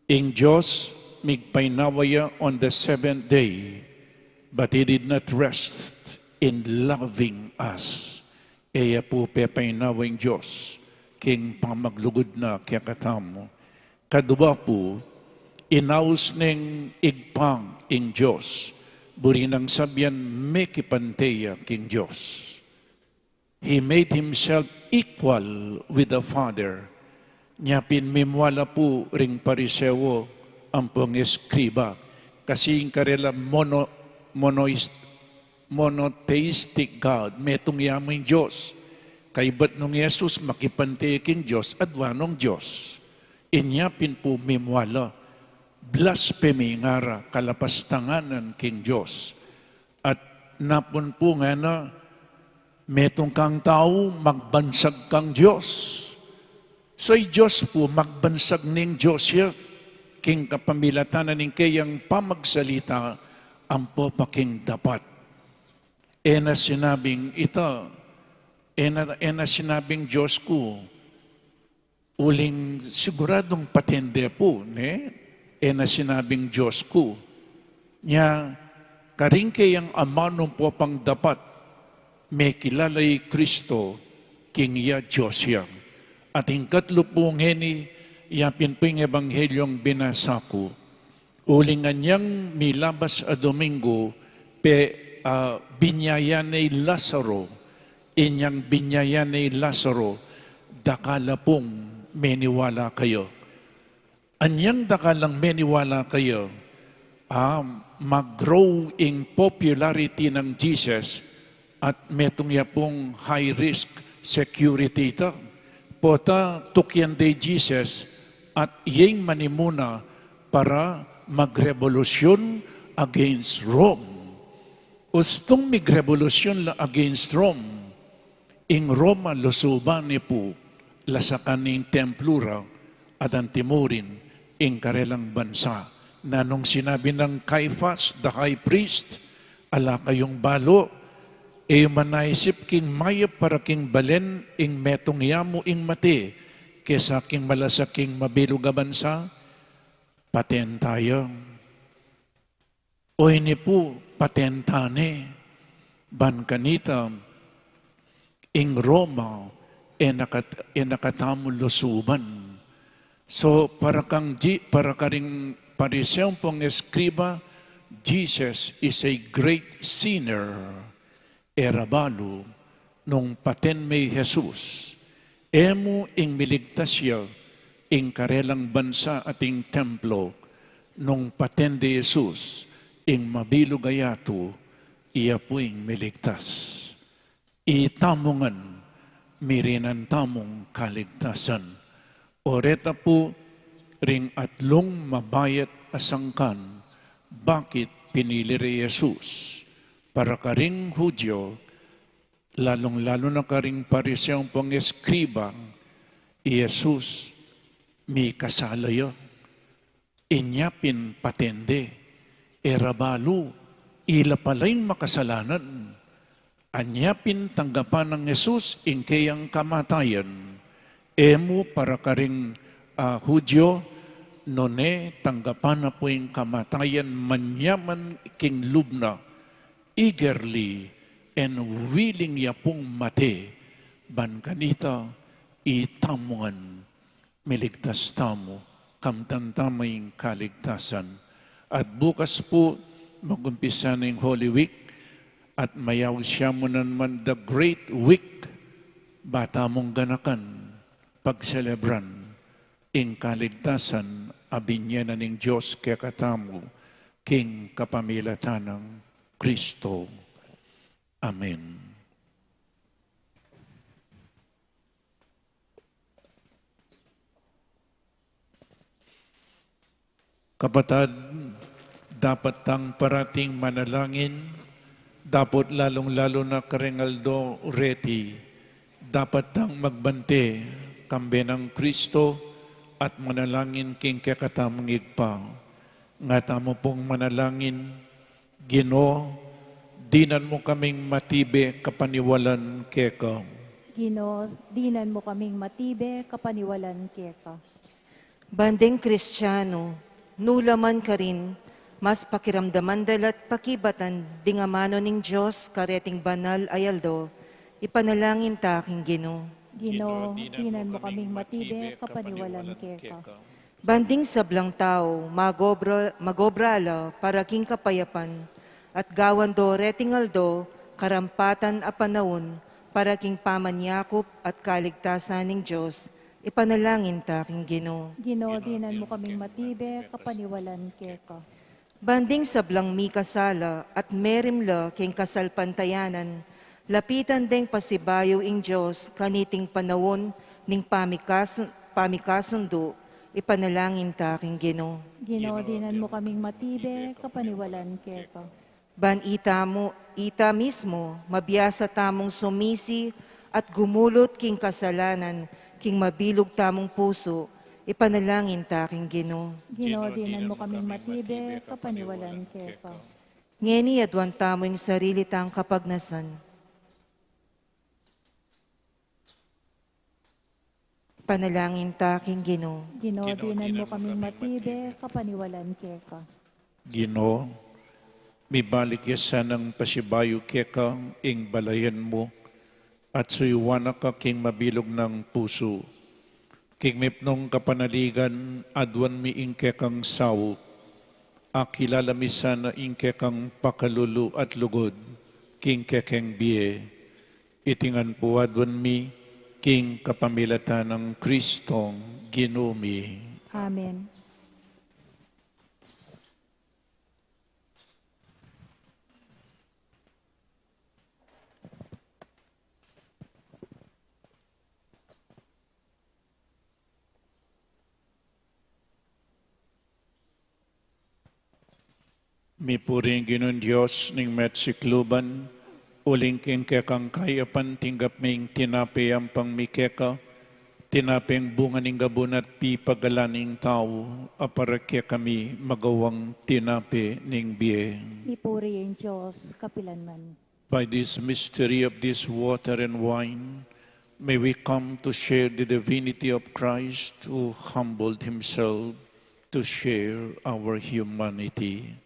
Ing Dios, migpainawa ya on the seventh day, but He did not rest in loving us. E ya pu pepainawa ing Dios king pamaglugud na kekatamu. Kadua pu, inaus neng Ibpa ing Dios, buri nang sabian mekipante ya king Dios. He made himself equal with the Father. Nya pin mimwala pu ring Pariseo ampong eskriba, kasi ing karela mono-, monois-, monotheistic God, metung ya mu ing Dios. Kaybat nung Jesus makipante king Dios, adua nung Dios. Inya pin pu mimwala, blasphemy ngara, kalapastanganan king Dios. At napun pu ngana, metung kang tau, magbansag kang Dios. So i Dios pu, magbansag ning Dios ya, king kapamilatan na ning keyang pamagsalita, ampo pa king dapat. E na sinabing ita, e na, e na sinabing Dios ku, uling siguradung patende pu, ne? E na sinabing Dios ku. Nya, karing kayang amanung pu a pang dapat, mekilala i Kristo, king ya Dios ya. At ing katlu pu ngeni, yapin pu ing Ebanghelyung binasa ku. Uling anyang milabas a Domingo, pe, ah, binyaya ne i Lazaro, inyang binyaya ne i Lazaro, dakal a pung meniwala kaya. Anyang dakal ang meniwala kaya, ah, mag-grow ing popularity nang Jesus at metung ya pung high risk security ita. Pota tukyan de i Jesus at iyeng manimuna para magrebolusyun against Rome. Ustung migrebolusyun la against Rome, ing Roma lusuban ne pu, lasakan ne ing templu ra, at antimurin ing karelang bansa. Nanung sinabi nang Caiaphas, the high priest, ala kayung balu, e yu manaisip king mayap para king balen ing metung ya mu ing mate, kesa king malasa king mabilug a bansa? Paten ta ya. O ini pu, paten ta ne, ban kanita, ing Roma, e na kat-, e na katamu lusuban. So, para kang Ji-, para karing Pariseo ampong eskriba, Jesus is a great sinner. E ra balu, nung paten me i Jesus, e mu ing miligtas ya ing karelang bansa at ing templo, nung paten de i Jesus ing mabilug a yatu, iya pu ing miligtas. Itamu ngan, mirinan tamung kaligtasan. O reta pu, ring atlung mabayat a sangkan, bakit pinili re i Jesus? Para karing Hudyo, lalung-lalu na karing Pariseo ampong eskriba, i Jesus mikasala ya. Inya pin paten de, e ra balu, ila pala ing makasalanan. Anya pin tanggapan nang Jesus ing keyang kamatayan. E mu para karing, ah, Hudyo, nune tanggapan na pu ing kamatayan manyaman king lub na, eagerly and willing ya pung mate, ban kanita itamu ngan miligtas tamu, kamtan tamu ing kaligtasan. At bukas pu, mag-umpisa na ing Holy Week, at mayaus ya mu naman the Great Week, ba tamung ganakan, pagselebran, ing kaligtasan a binie na ning Dios kekatamu, king kapamilatan nang Kristo. Amen. Kapatad, dapat tang parating manalangin, dapot lalung-lalu na kareng aldo reti, dapat tang magbante, kambe nang Kristo, at manalangin king kekatamung Ibpa. Nga tamu pung manalangin, Ginu, dinan mu kaming matibe kapaniwalan keka. Ginu, dinan mu kaming matibe kapaniwalan keka. Ban ding Kristiano, nu la man karin, mas pakiramdaman da la't pakibatan ding amanu ning Dios kareting banal a aldo, ipanalangin ta king Ginu. Ginu, dinan mu kaming matibe kapaniwalan keka. Ban ding sablang tau, magobra, magobra la para king kapayapan, at gawan do reting aldo karampatan a panaun para king pamanyakup at kaligtasan ning Dios, ipanalangin ta king Ginu. Ginu, dinan mu kaming matibe kapaniwalan keka. Ban ding sablang mikasala at merimla king kasalpantayanan, lapitan deng pasibayu ing Dios kaniting panaun ning pamikas-, pamikasundu, ipanalangin ta king Ginu. Ginu, dinan mu kaming matibe kapaniwalan keka. Ban ita mu, ita mismu, mabiasa tamung sumisi at gumulut king kasalanan, king mabilug tamung pusu, ipanalangin ta king Ginu. Ginu, dinan mu kaming matibe kapaniwalan keka. Ngeni aduan tamu ing sarili tang kapagnasan. Panalangin ta king Ginu. Ginu, dinan mu kaming matibe kapaniwalan keka. Ginu, Mibalik ya sanang pasibayu keka ing balayan mu, at suyuan na ka king mabilug nang pusu. King mipnung kapanaligan, aduan mi ing kekang saup. Akilala mi sana ing kekang pakalulu at lugud king kekeng bie. Iti ngan pu aduan mi king kapamilatan nang Kristong Ginu mi. Amen. Mipuri ing Ginung Dios ning mesikluban, uling king kekang kayapan tinggap mi ing tinape ampang mi keka, tinapeng bunga ning gabun at pipagalan ning tau, a para kekami magawang tinape ning bie. Mipuri ing Dios kapilanman. By this mystery of this water and wine, may we come to share the divinity of Christ, who humbled himself to share our humanity.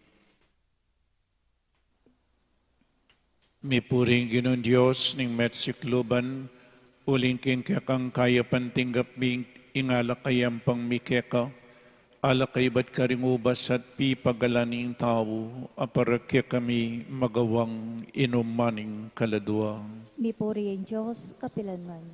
Mipuri ing Ginung Dios ning mesikluban, uling king kekang kayapan tinggap mi ing alak a ampang mi keka, alak a ibat karing ubas at pipagalan ning tau, a para kekami magawang inuman ning kaladua. Mipuri ing Dios kapilanman.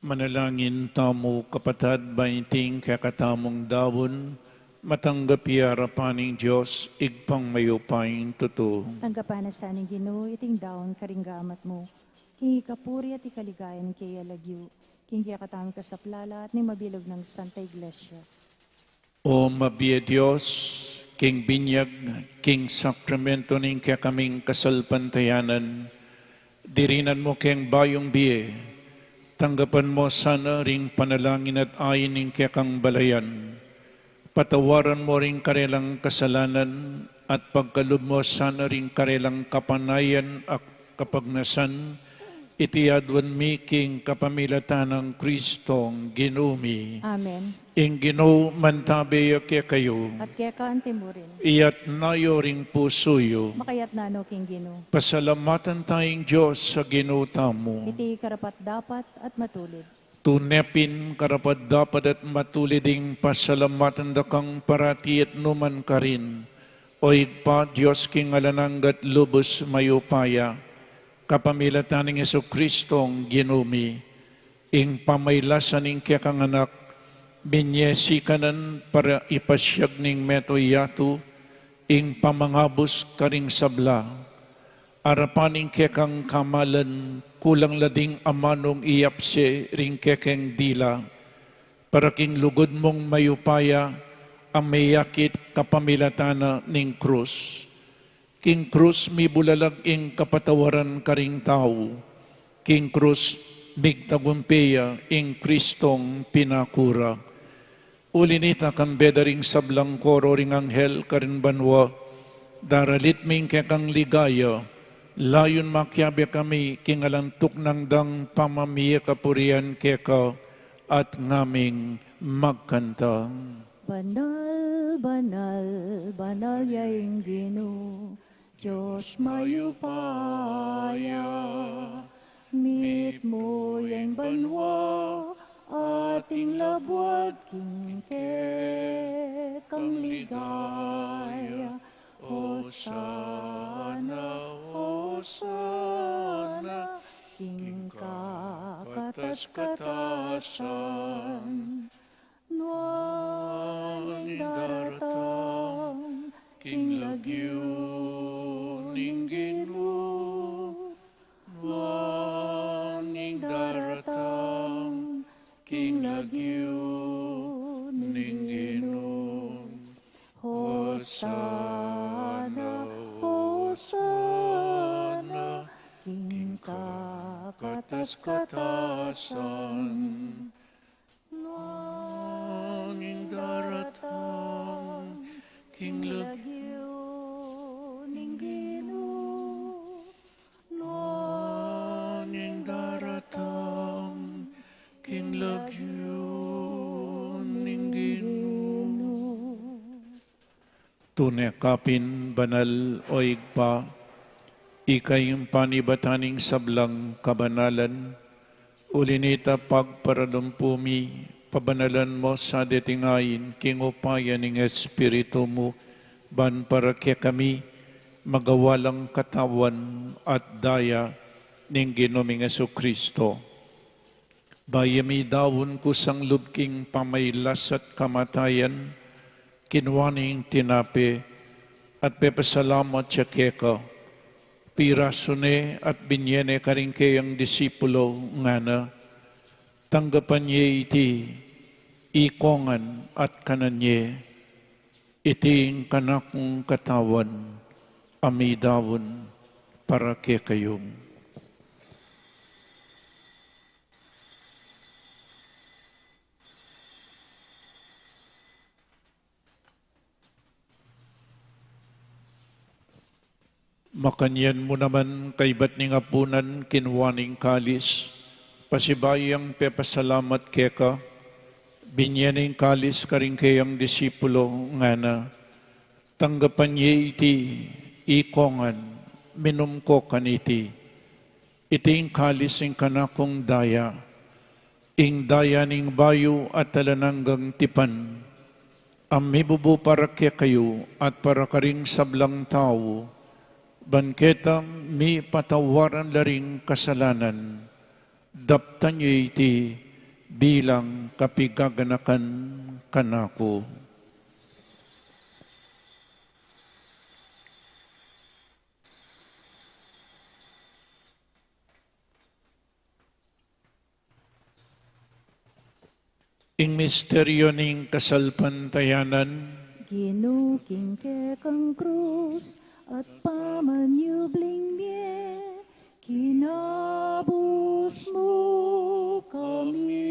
Manalangin tamu, kapatad, ba iting kekatamung daun matanggap ya arapan ning Dios, Ibpang mayupayang tutu. Tanggapan na sa ning Ginu iting daun karing gamat mu, king ikapuri at ikaligayan ning keyang lagyu, king kekatamung kasaplalan at ning mabilug nang Santa Iglesia. O mabie Dios, king binyag, king sakramento ning kekaming kasalpantayanan, dirinan mu keng bayung bie, tanggapan mu sana ring panalangin at ain ning kekang balayan, patawaran mu ring karelang kasalanan, at pagkalub mu sana ring karelang kapanayan at kapagnasan, iti aduan mi king kapamilatan nang Kristong Ginu mi. Amen. Ing Ginu mantabe ya kekayu. At keka anti mu rin. Iyatna yu ring pusu yu. Makayatna no king Ginu. Pasalamatan taya ing Dios a Ginu tamu. Iti karapat-dapat at matulid. Tune pin karapat-dapat at matulid ing pasalamatan da kang parati at nu man karin, O Ibpa, Dios king alang angga at lubus mayupaya, kapamilatan nang Jesucristong Ginu mi. Ing pamailasan ning kekang Anak, binie sikanan para ipasiag ning meto yatu ing pamangabus karing sabla. Arapan ning kekang kamalan, kulang la ding amanung iyapse ring kekeng dila, para king lugud mung mayupaya a meyakit kapamilatan na ning krus. King krus mibulalag ing kapatawaran karing tau. King krus migtagumpe ya ing Kristong pinakura. Uli nita, kambe da ring sablang koro ring anghel karin banua, daralit mi ing kekang ligaya, layun makiabe kami king alang tuknang dang pamamie kapurian keka at ngaming magkanta. Banal, banal, banal ya ing Ginu, Dios mayupaya, mitmu ya ing banua at ing labuad king kekang ligaya. Hosana, Hosana, king kakatas-katasan. Nuan ing daratang king lagyu ning Ginu, nuan ing daratang king lagyu ning Ginu. Hosana, Hosana, king kakatas-katasan. Nuan ing daratang king lagyu ning Ginu, nuan Tune ka pin banal, o Ibpa, ika ing panibatan ning sablang kabanalan. Uli na nita, pagparalumpu mi, pabanalan mu sa deting ain king upaya ning Espiritu mu, ban para kekami magawa lang katawan at daya ning Ginu ming Jesucristo. Bayu ya midaun kusang lub king pamailas at kamatayan, kinua ne ing tinape at pepasalamat ya keka, pirasu ne at binye ne karing keyang disipulo, ngana: Tanggapan ye iti ikongan at kanan ye, iti ing kanakung katawan a midaun para kekayu. Makanyan mu naman kaibat ning apunan, kinua ne ing kalis, pasibayu yang pepasalamat keka, binye ne ing kalis karing keyang disipulo, ngana: Tanggapan ye iti ikongan, minum ko kaniti, iti ing kalis ning kanakung daya, ing daya ning bayu at alang anggang tipan, a mibubu para kekayu at para karing sablang tau, ban keta mipatawaran la ring kasalanan. Daptan ye iti bilang kapigaganakan kanaku. Ing misteryu ning kasalpantayanan. Ginu, king kekang krus at pamanyubling mie, kinabus mu kami.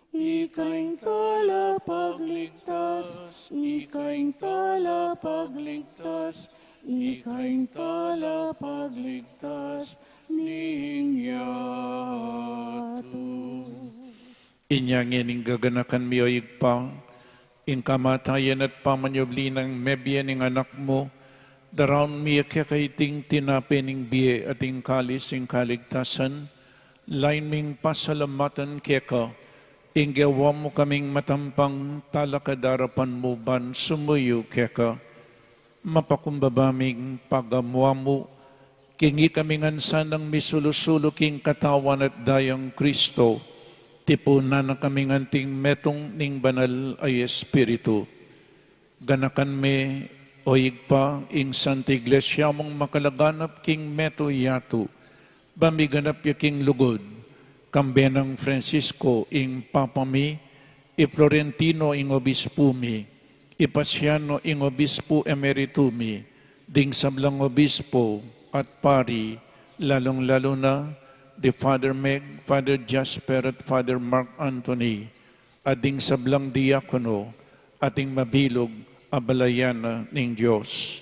Ika ing talapagligtas, ika ing talapagligtas, ika ing talapagligtas ning yatu. Inya ngening gaganakan mi, o Ibpa, ing kamatayan at pamanyubli nang mebie ning Anak mu, daraun mi keka iting tinape ning bie at ing kalis ning kaligtasan, lain ming pasalamatan keka, ing gewa mu kaming matampang talakad king arapan mu ban sumuyu keka. Mapakumbaba ming pagamuan mu, king ikami ngan sanang misulu-sulu king katawan at dayang Kristo, tipunan na kaming anting metung ning Banal a Espiritu. Ganakan me, o Ibpa, ing Santa Iglesia mung makalaganap king metung yatu, ban miganap ya king lugud, kambe nang Francisco ing Papa mi, i Florentino ing Obispu mi, i Paciano ing Obispu Emeritu mi, ding sablang obispu at pari, lalung-lalu na di Father Meg, Father Jasper, at Father Mark Anthony, at ding sablang diakono, at ding mabilug a balayan ning Dios.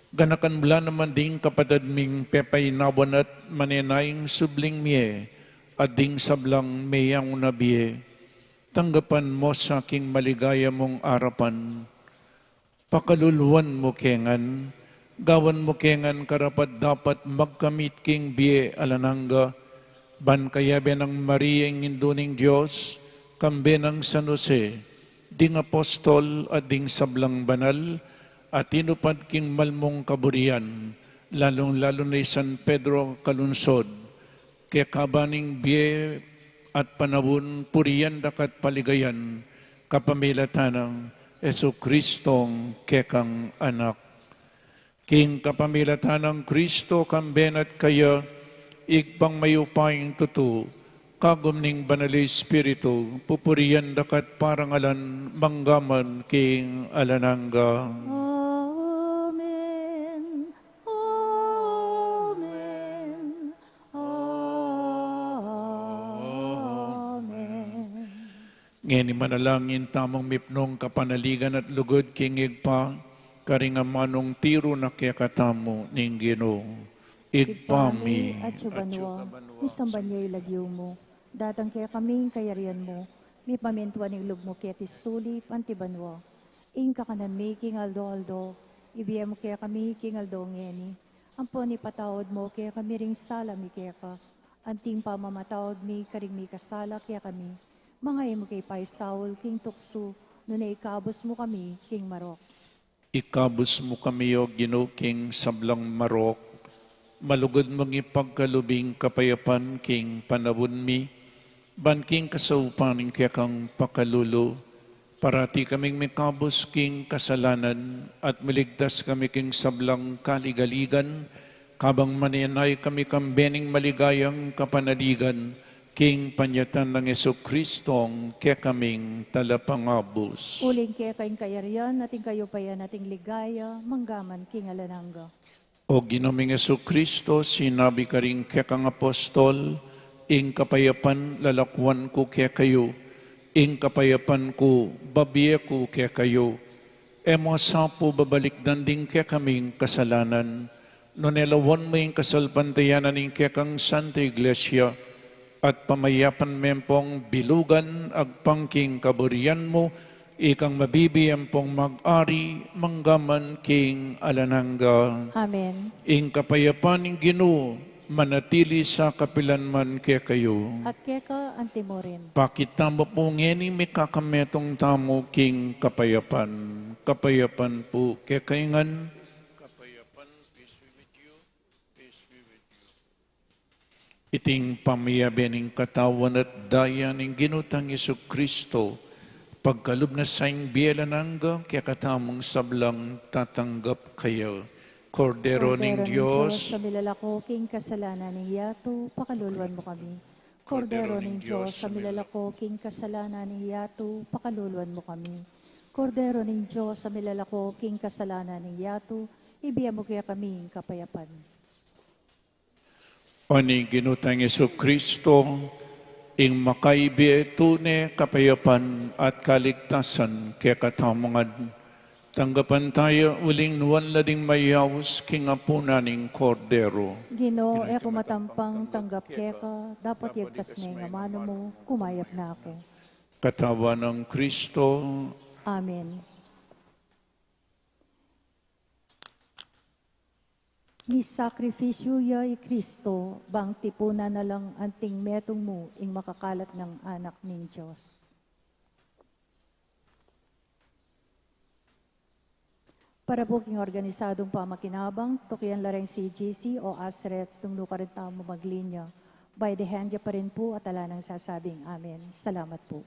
Ganakan mu la naman ding kapatad ming pepainawan at manenayang subling mie, at ding sablang meyauna bie. Tanggapan mu sa king maligaya mung arapan. Pakaluluan mu ke ngan, gawan mu ke ngan karapat-dapat magkamit king bie alang angga, ban kayabe nang Maria ing Indu ning Dios, kambe nang San Jose, ding apostol at ding sablang banal a tinupad king malmung kaburian, lalung-lalu na i San Pedro Calungsod, kekaban ning bie at panaun, purian da ka at paligayan, kapamilatan nang Jesucristong kekang Anak. King kapamilatan nang Kristo, kambe na at kaya, Ibpang mayupayang tutu, kagum ning Banal a Espiritu, pupurian da ka at parangalan mangga man king alang angga. Amen. Amen. Amen. Ngeni manalangin tamung mipnung kapanaligan at lugud king Ibpa, karing amanung tiru na kekatamu ning Ginu. Ibpa mi, atsu ka banua, misamban ya ing lagyu mu. Datang kekami ing kayarian mu. Mipamintuan ing lub mu keti sulip anti banua. Ing kakanan mi king aldo-aldo, ibie mu kekami king aldo ngeni. Ampon ipatawad mu kekami ring sala mi keka, anti ing pamamatawad mi karing mikasala kekami. Manga e mu ke paisaul king tuksu, nune ikabus mu kami king marok. Ikabus mu kami, O Ginu, king sablang marok, malugud mung ipagkalub ing kapayapan king panaun mi, ban king kasaupan ning kekang pakalulu, parati kaming mikabus king kasalanan, at miligtas kami king sablang kaligaligan, kabang manenaya kami kang bening maligayang kapanaligan, king panyatang nang Jesucristong kekaming Talapangabus. Uling keka ing kayarian, at ing kayupayan, at ing ligaya, manggaman king alang angga. O Ginu ming Jesucristo, sinabi karing kekang apostol, ing kapayapan lalakuan ku kekayu, ing kapayapan ku babie ku kekayu. E mu sa pu babalikdan ding kekaming kasalanan, nune lawan mu ing kasalpantayanan ning kekang Santa Iglesia, at pamayapan me pong bilugan agpang king kaburian mu, ikang mabibie pong mag-ari manggaman king alang angga. Amen. Ing kapayapan ning Ginu manatili sa kapilan man kekayu. At keka anti mu rin. Pakit tamu pu ngeni mikakametung tamu king kapayapan. Kapayapan pu kekayu ngan. Kapayapan, peace be with you. Peace be with you. Iting pamiyabe ning katawan at daya ning Ginu tang Jesucristo, pagkalub na sa ing bie alang angga kekatamung sablang tatanggap kaya. Kordero ning Dios, a milalako king kasalanan ning yatu, pakaluluan mu kami. Kordero ning Dios, a milalako king kasalanan ning yatu, pakaluluan mu kami. Kordero ning Dios, a milalako king kasalanan ning yatu, ibie mu kekami ing kapayapan. O ning Ginu tang Jesucristo, ing makaibie tune kapayapan at kaligtasan kekatamu ngan, tanggapan taya uling nuan la ding mayaus king apunan ning Kordero. Ginu, e ku matampang tanggap keka, dapot yagkas me ing amanu mu, kumayap na ku. Katawan nang Kristo. Amen. Misakripisyu ya i Kristo, bang tipunan na lang anting metung mu ing makakalat nang anak ning Dios. Para pu king organisadung pamakinabang, tukian la reng C G C o Asrets nung nukarin tamu maglinya. By the hand ya pa rin pu at ala nang sasabing amen. Salamat pu.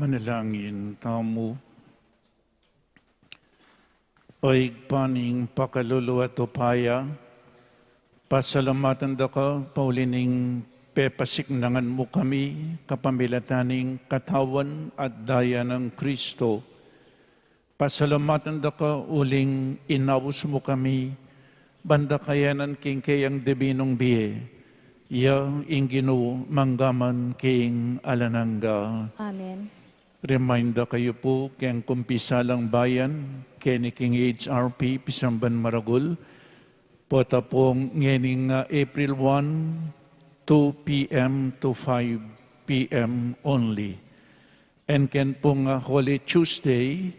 Manalangin tamu. O Ibpa ning pakalulu at upaya, pasalamatan da ka pauli ning pepasiknangan mu kami kapamilatan ning katawan at daya nang Kristo. Pasalamatan da ka uling inaus mu kami, ban da ka yanan king keyang dibinung bie, ya ing Ginu manggaman king alang angga. Amen. Remind da kayu pu keng kumpisalang bayan, keni king H R P Pisamban Maragul, pota pung ngening, ah, April one, two P M to five P M only. And ken pung, ah, Holy Tuesday,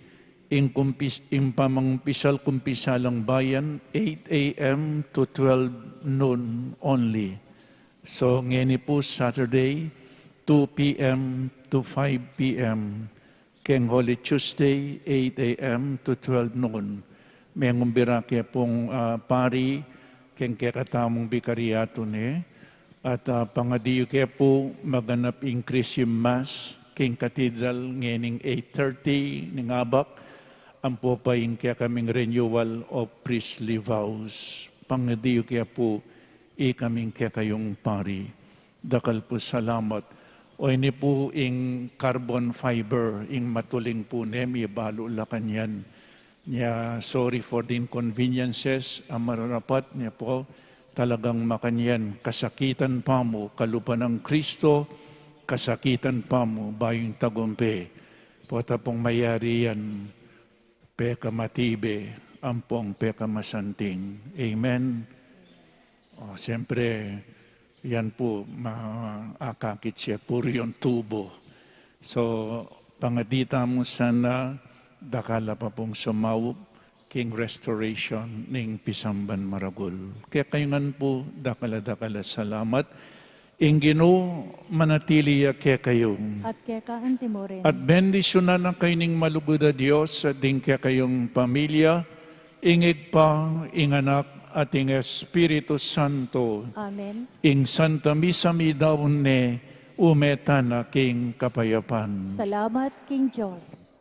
ing kumpis-, ing pamangumpisal kumpisalang bayan, eight A M to twelve noon only. So, ngeni pu Saturday, two P M to five P M. Keng Holy Tuesday, eight A M to twelve noon. Mengumbira ke pung, ah, pari, keng kekatamung bikariatu ne, at, ah, pangadi yu ke pu maganap ing Christian Mass king Cathedral ngening eight thirty ning abak, ampo pa ing kekaming renewal of priestly vows. Pangadi yu ke pu, ikaming kekayung pari. Dakal pu salamat. O ini pu ing carbon fiber, ing matuling pu ne, mibalu la kanyan. Nya, sorry for the inconveniences, a mararapat ne pu, talagang makanyan, kasakitan pa mu, kalupa nang Kristo, kasakitan pa mu, bayung tagumpe. Pota pung mayari yan, pekamatibe, ampong pekamasanting. Amen. O, siyempre, yan pu, ma-, akakit siya, puro yung tubo. So, pangadi tamu sana, dakal a pa pung sumaup, king restoration ning Pisamban Maragul. Kekayu ngan pu, dakal a dakal a salamat, ing Ginu manatili ya kekayu. At keka antimurin. At bendisyunan na kayu ning malugud a Dios, at ding kekayung pamilya, ing Ibpa, ing Anak, at ing Espiritu Santo. Amen. Ing Santa Misa midaun ne, ume tana king kapayapan. Salamat king Dios.